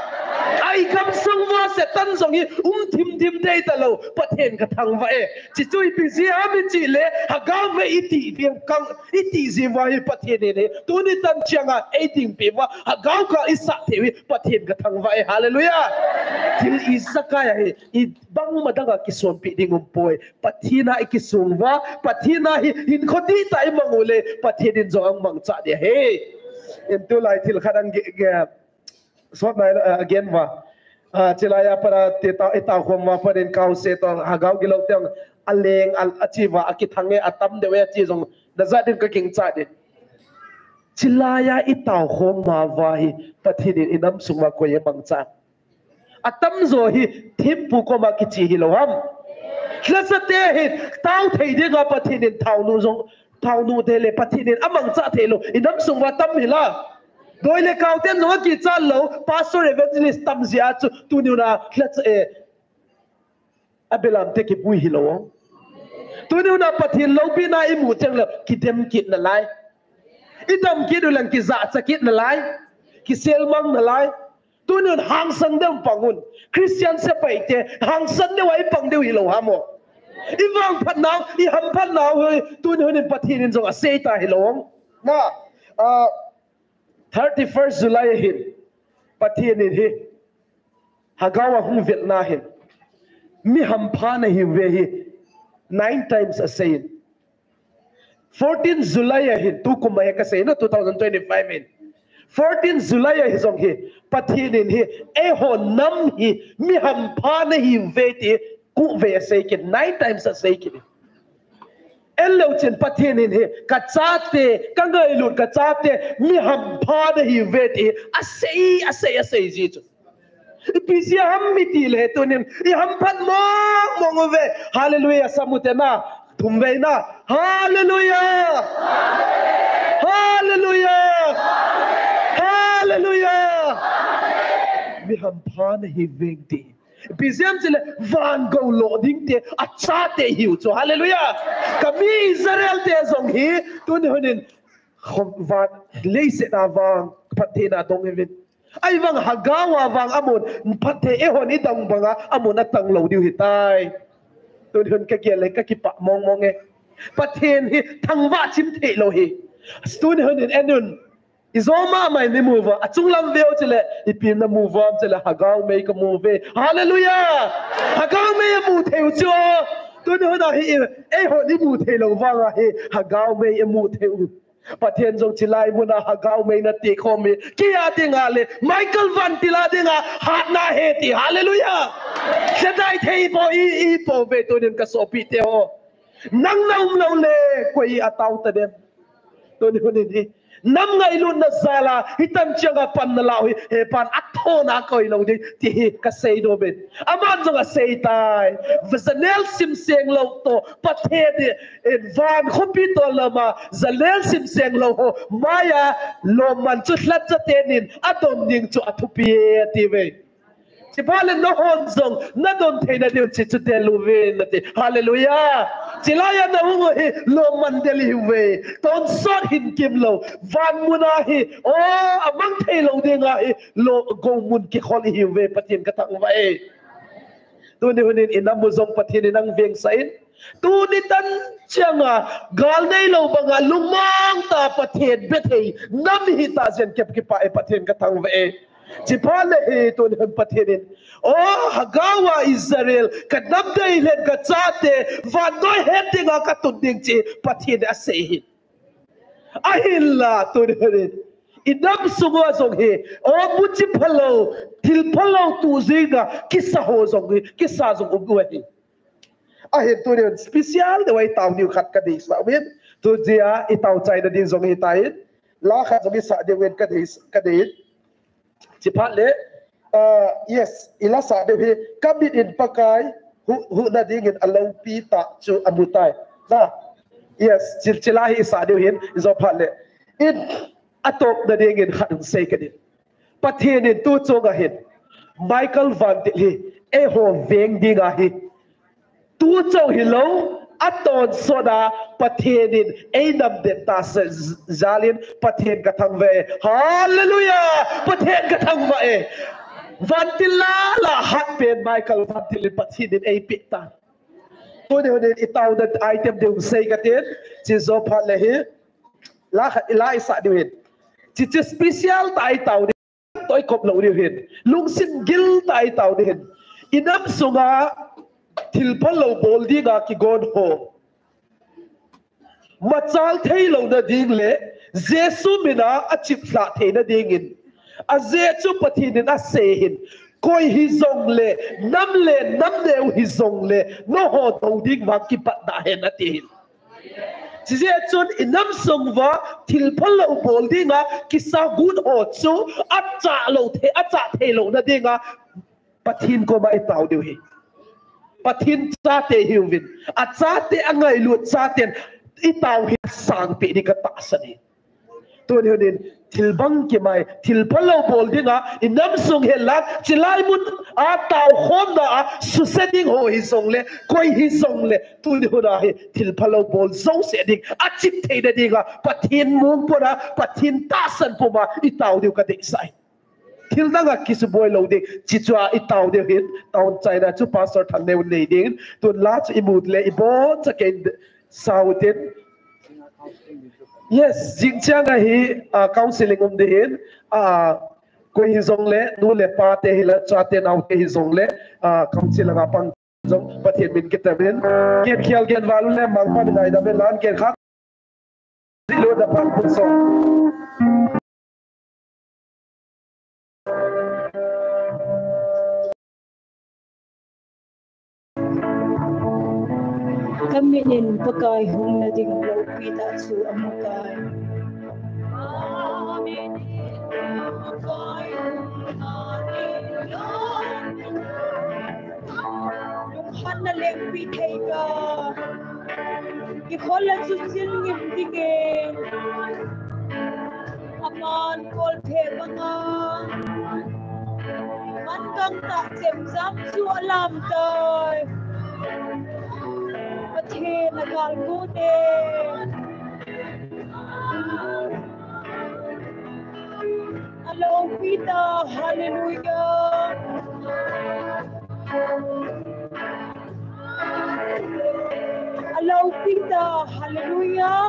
Ai kam sang va, Satan jong hi, um thim thim thei ta lo, Pathen ka thangvah e. Chi chu ipi ji ham i chi le, hagao ve iti piang kang, iti ji va hi Pathen in hi. Tuni tan chiang a, ei ding pi va, hagao ka i sa thei hi Pathen ka thangvah e. Hallelujah. Thil i sa kai a hi, i bang ma dang a kisonpi ding um poi. Pathen a i kisung va, Pathen a hi, hin khoti ta i mang u le, Pathen in jong ang mang cha dia he. In tu lai thil khat ang ge, ge, Sot nai, ah, again va. Ah, chilai a para te ta, i tao khom va parin kau se to, hagao gilou teng, a leng, a, a chi va, a kithang e, a tam deu e, a chi jong, na ja din ka king cha din. Chilai a i tao khom ma va hi, Pathen in i nam sung va koi e mang cha. A tam jo hi, thimpu koma kichi hi lo ham. Lhasa te hi, tao thei ding a Pathen in tao nu jong, Tao nu te le Pathen in a mang cha thei lo, i nam sung va tam hi la. Doi le kau ten jong a kicha lo, pastor evangelist tam jia chu, tuni huna, lhacha e. A belam te kipui hi lo. Tuni huna Pathen loupina i mu chang le, kidem kit na lai. I dam kit u lang kija cha kit na lai. Kiselmang nalai. Tuni hun hangsan deuh pang un. Christian sepai te hangsan deuh a ipang diu hilou ham o. Ivangphat nau, ihamphat nau hi tuni hun in Pathen in jong asei ta hilou. Na, ah, thirty-first July ahin, Pathen in hi Hagau a hung vetna hin mi hampha nahiuve hi nine times asei in. Fourteen July ahin, tukum a hi kasei na, two thousand twenty-five in. Fourteen July ahi jong hi, Pathen in hi, eiho nam hi mi hampha nahiuve ti, kuvei asei kit, nine times asei kit. En leu chun Pathen in hi, kachate, kangailut kachate mi hampha nahiuve ti asei, asei, asei ji chu. Ipi jeh ham iti le tunin ihamphat mong mong uve. Hallelujah, samute na, thumvei na. Hallelujah! Hallelujah! Hallelujah! Mi hampha nahiuve ti. Ipi jeh ham chule van gou lo ding te, achate hiu chu. Hallelujah! Kami Israel te jong hi tuni hun in van leiset a vang phattheina dong uvin. Ahivang Hagau a vang amun phatthei, eihon idong banga amun atang lou diu hitai. Tuni hun kagel le kakipah mong mong e. Pathen hi thangvah chim thei lou hi. Tuni hun in en un. Ijo mama in imu uva, achung lam veu chule, ipi namu uvam chule, Hagau mei kamu uve. Hallelujah! Hagau mei amu thei u chu. Tuni hun a hi, eihon imu thei lou vanga hi, Hagau mei amu thei u. Pathen jong chilai muna Hagau mei nati khomi. Kei a dinga le, Michael Vantil a dinga, hatna ahi ti. Hallelujah! Chedai thei po, i, ipo ve tunin kasopi teho. Nang naum lou le, koi atao ta dem. Tuni hun in hi. Nam ngailutna jal a, hitan chiang a pan nalah u hi, hepan athona koi lou ding, ti hi kasei nom in. Aman jong asei tai. Janel simseng lou toh, Pathen in van khopi toh lama, janel simseng lou ho, maiya, lomman chu lhatcha tenin, adon ding chu athupi e, ati ve. Chuphat le nahon jong, nadon theina diu chu, chu del uvin nati. Hallelujah. Chilai a nahung u hi, lomman del ihiuve. Tonsot hin kimlou. Van muna hi, o, amang thei lou dinga hi, lo, gou mun kikhol ihiuve, Pathen kathangvah e. Tuni hun in inam u jong Pathen in ahung vengsah in. Tuni tan chiang a, gal neilou banga lungmong tah a Pathen bethei nam hita jeh in kipah e, Pathen kathangvah e. Chuphat le hi tuni hun Pathen in, o, Hagau a Israel, kanam dei lhen kachate, vannoi het dinga katun ding ti Pathen in asei hi. Ahinla tuni hun in, inam sung uva jong hi, o, muchi phalou, thil phalou tu jinga kisa ho jong hi, kisa jong um u ahi. Ahin tuni hun special deuh a itao diu khat kadeisah uvin, tujia itao chaina ding jong hitan, la khat jong isah diuvin kadei, kadei. Chuphat le, ah, yes, ilasah diu hi, kamit in Pakai, hu, huhna dingin aloupi tah chu amutai. Na, yes, chi, chila hi isah diu hin, ijo phat le. In, atopna dingin khat hung sei kadin. Pathen in tu chunga hin, Michael Vantil hi, eiho veng dinga hi. Tu chunga hilou, atonsot a Pathen in einam den tah jal in Pathen kathangvah e. Hallelujah! Pathen kathangvah e. Vantil la la hat pen Michael Vantil in Pathen in eipeh tan. Tuni hun in itaona item ding sei katin, chi jo phat le hi. La khat, la isah diu hin. Chi chi special tah a itao ding. Toh ikop lou diu hin. Lungsim gil tah a itao ding hin. Inam sunga thil phalou bol dinga kigon ho. Machal thei louna ding le, Jesu mina achiplhah theina dingin. Ajeh chu Pathen in asei hin. Koi hijongle, nam le nam neo hijongle, nangho dou ding vang kipatna hen ati hin. Chijeh chun inam sung uva thil phalou bol dinga kisa got ho chu achah lou thei, achah thei louna dinga Pathen koma itao diu hi. Pathen chate hiuvin. Achate angailut chaten itao hi sangpeh ding katahsan e. Tuni hun in Thil bangkimai, thil phalou bol dinga, i nam sung hen lang, chilai mun a tao khomna a, suse ding ho hijongle, koi hijongle, tuni huna hi, thil phalou bol jouse ding, achip theina dinga, Pathen mong puma, Pathen tahsan puma, i tao diu kadeisah e. Thil danga kisuboi lou ding, chichua i tao diu hin, taona chaina chu Pastor Thangneo nei ding, tun la chu i mut le, i boncha kei in, South in. Yes, jingchang ahi, ah, counseling um ding hin, ah, koi hijongle, nu le pa te hila, chate naote hijongle, ah, kamchi langa pang jong, Pathen min kitem in. Gen khial gen val le, Mangpa min ngaidam in lan gen kha. Lo da pan pun song. Ka mit in Pakai hung na ding loupi tah chu amu tai. Lunghanna lengpi thei ka. Kikhol le chu chil ngim ding e. Aman kolphe banga. Man gangtah chemjam chu alam tai. Pathen agalkon e. Aloupi ta, hallelujah. Aloupi ta, hallelujah.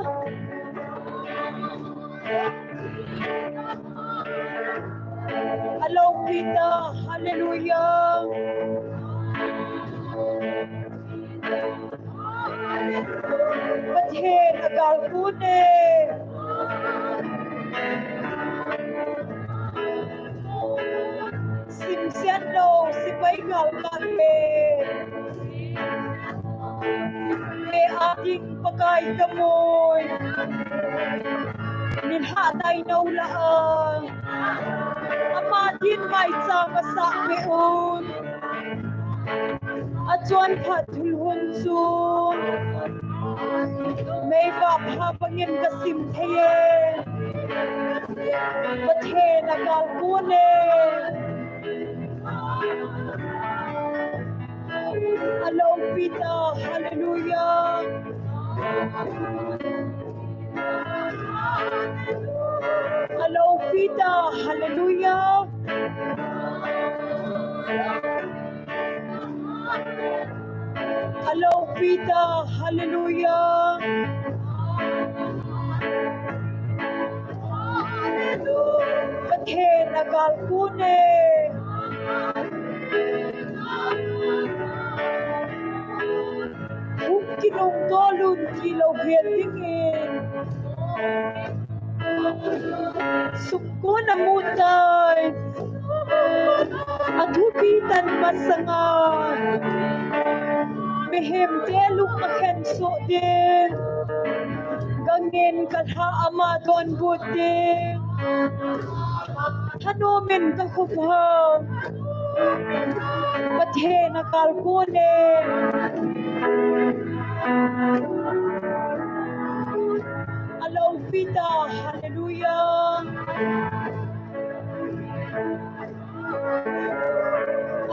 Aloupi ta, hallelujah. Pathen agalkon e. Simsiat lou, sipai gal khat e. Me a ding Pakai kamu e. Min hah tai nou la a. Ama din maicham asah me un. Achonphat thulhun chu meivah pha bangin kasim thei e. Pathen agalkon e. Aloupi ta, hallelujah. Aloupi ta, hallelujah. Aloupi ta, hallelujah. Pathen agalkon e. Hung kinungtol un tilou hel dingin. Sumkon amu tai. Athupi tan masanga. Mihem te lung akhen soh ding. Gangen kalha ama donbut ding. Thanom in kakhut hang. Pathen agalkon e. Aloupi ta, hallelujah.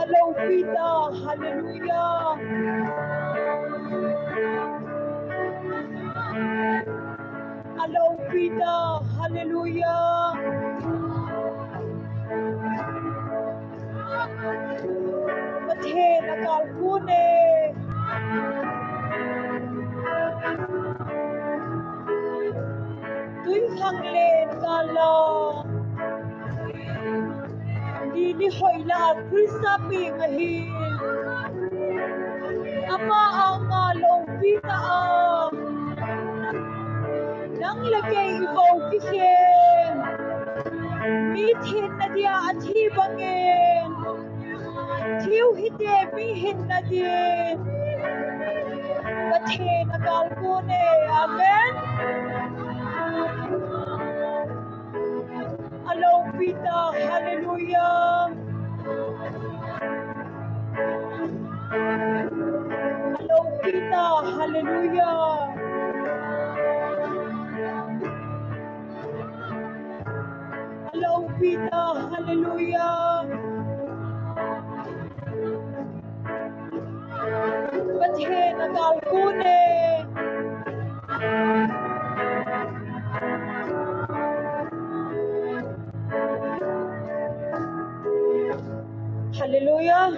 Aloupi ta, hallelujah. Aloupi ta, hallelujah. Pathen agalkon e. Tui khang len kala. Ni ni hoilah a Christa peng ahi. Ama anga loupi ta a. Nang le kei i bou kikhen. Mi thenna dia athi bangin. Thiu hite mi hinna din. Pathen agalkon e. Amen. Aloupi ta, hallelujah. Aloupi ta, hallelujah. Peter, hallelujah. Pathen akalkun e. Hallelujah.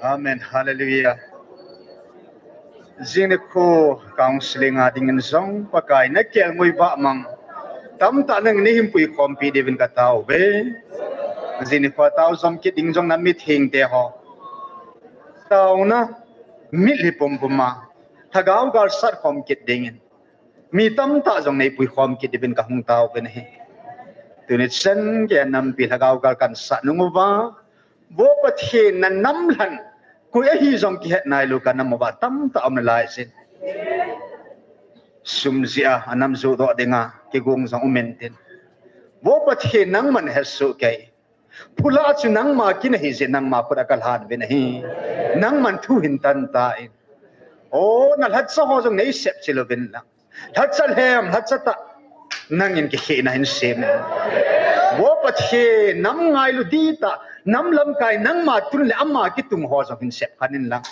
Amen. Hallelujah. Jing nikho counseling a dingin jong Pakai na kelngoi vahmang tamtah nangin nei hinpui khompi diuvin ka tao uve. Jing nikho tao jom kit ding jong na mithengte ho, taona mitlhi pumpum a lhagao gal sat khom kit dingin mi tamtah jong nei pui khom kit diuvin ka hung tao uve ahi. Tuni chan gei a nampi lhagao gal kan sat nung uva, Vo Pathen, na nam lhan koi ahi jong kihet nailou ka nam uva tamtah um nalai jin. Sum jeh a anam joh doh dinga kigong jong um intin, Vo Pathen, nangman hesoh kei. Phulah chu nangma kin ahi jeh, nangma khut a ka lhan uvin ahi. Nangman thu hin tan tan. O, na lhacha ho jong nei sep chil uvin lang, lhacha lhem, lhacha tah nangin kikhehna hin sem in. Vo Pathen, nam ngailu ding tah, nam lamkai nangma tun le ama kitung ho jong hin sep khen in lang.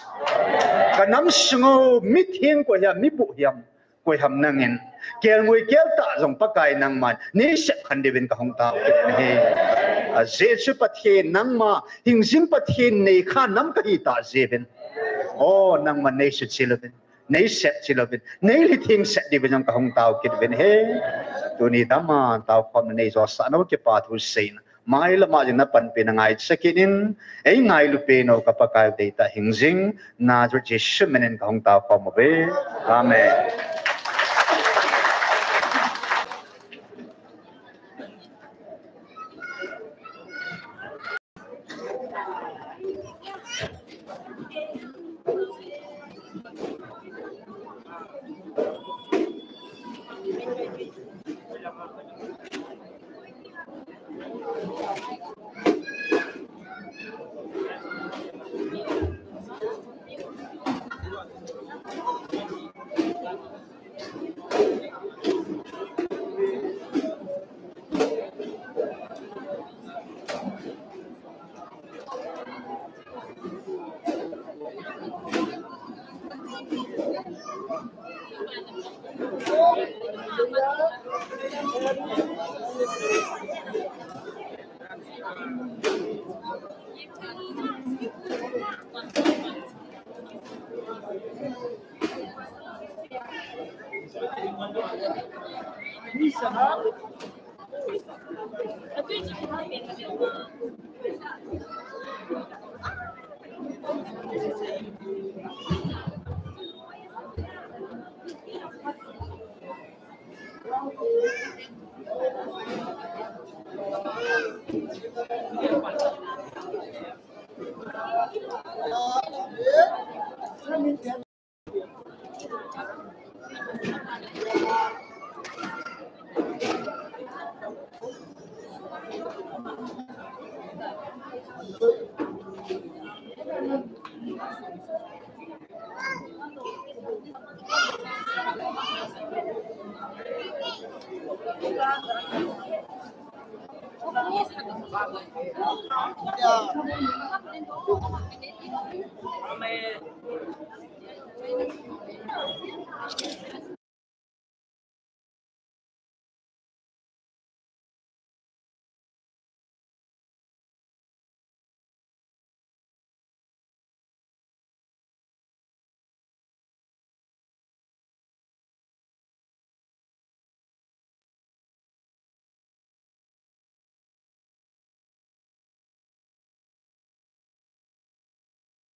Ka nam sung u mitheng koi ham, mibuh hiam, koi ham nangin kelngoi kel tah jong Pakai nangman nei sep khen diuvin ka hung tao kit ahi. Ajeh chu Pathen nangma hingjing Pathen nei kha nam kahi tah jeh uvin, o, nangman nei suchil uvin, nei sep chil uvin, nei lhitheng sep diuvin jong ka hung tao kit uvin ahi. Tuni dam a taokhomna nei josah nau kipa thu seina, mailam a jong na panpina ngaicha kit in, ei ngailu pen u ka Pakai u deitah hingjing Nazareth Jesu min in ka hung tao khom uve. Amen.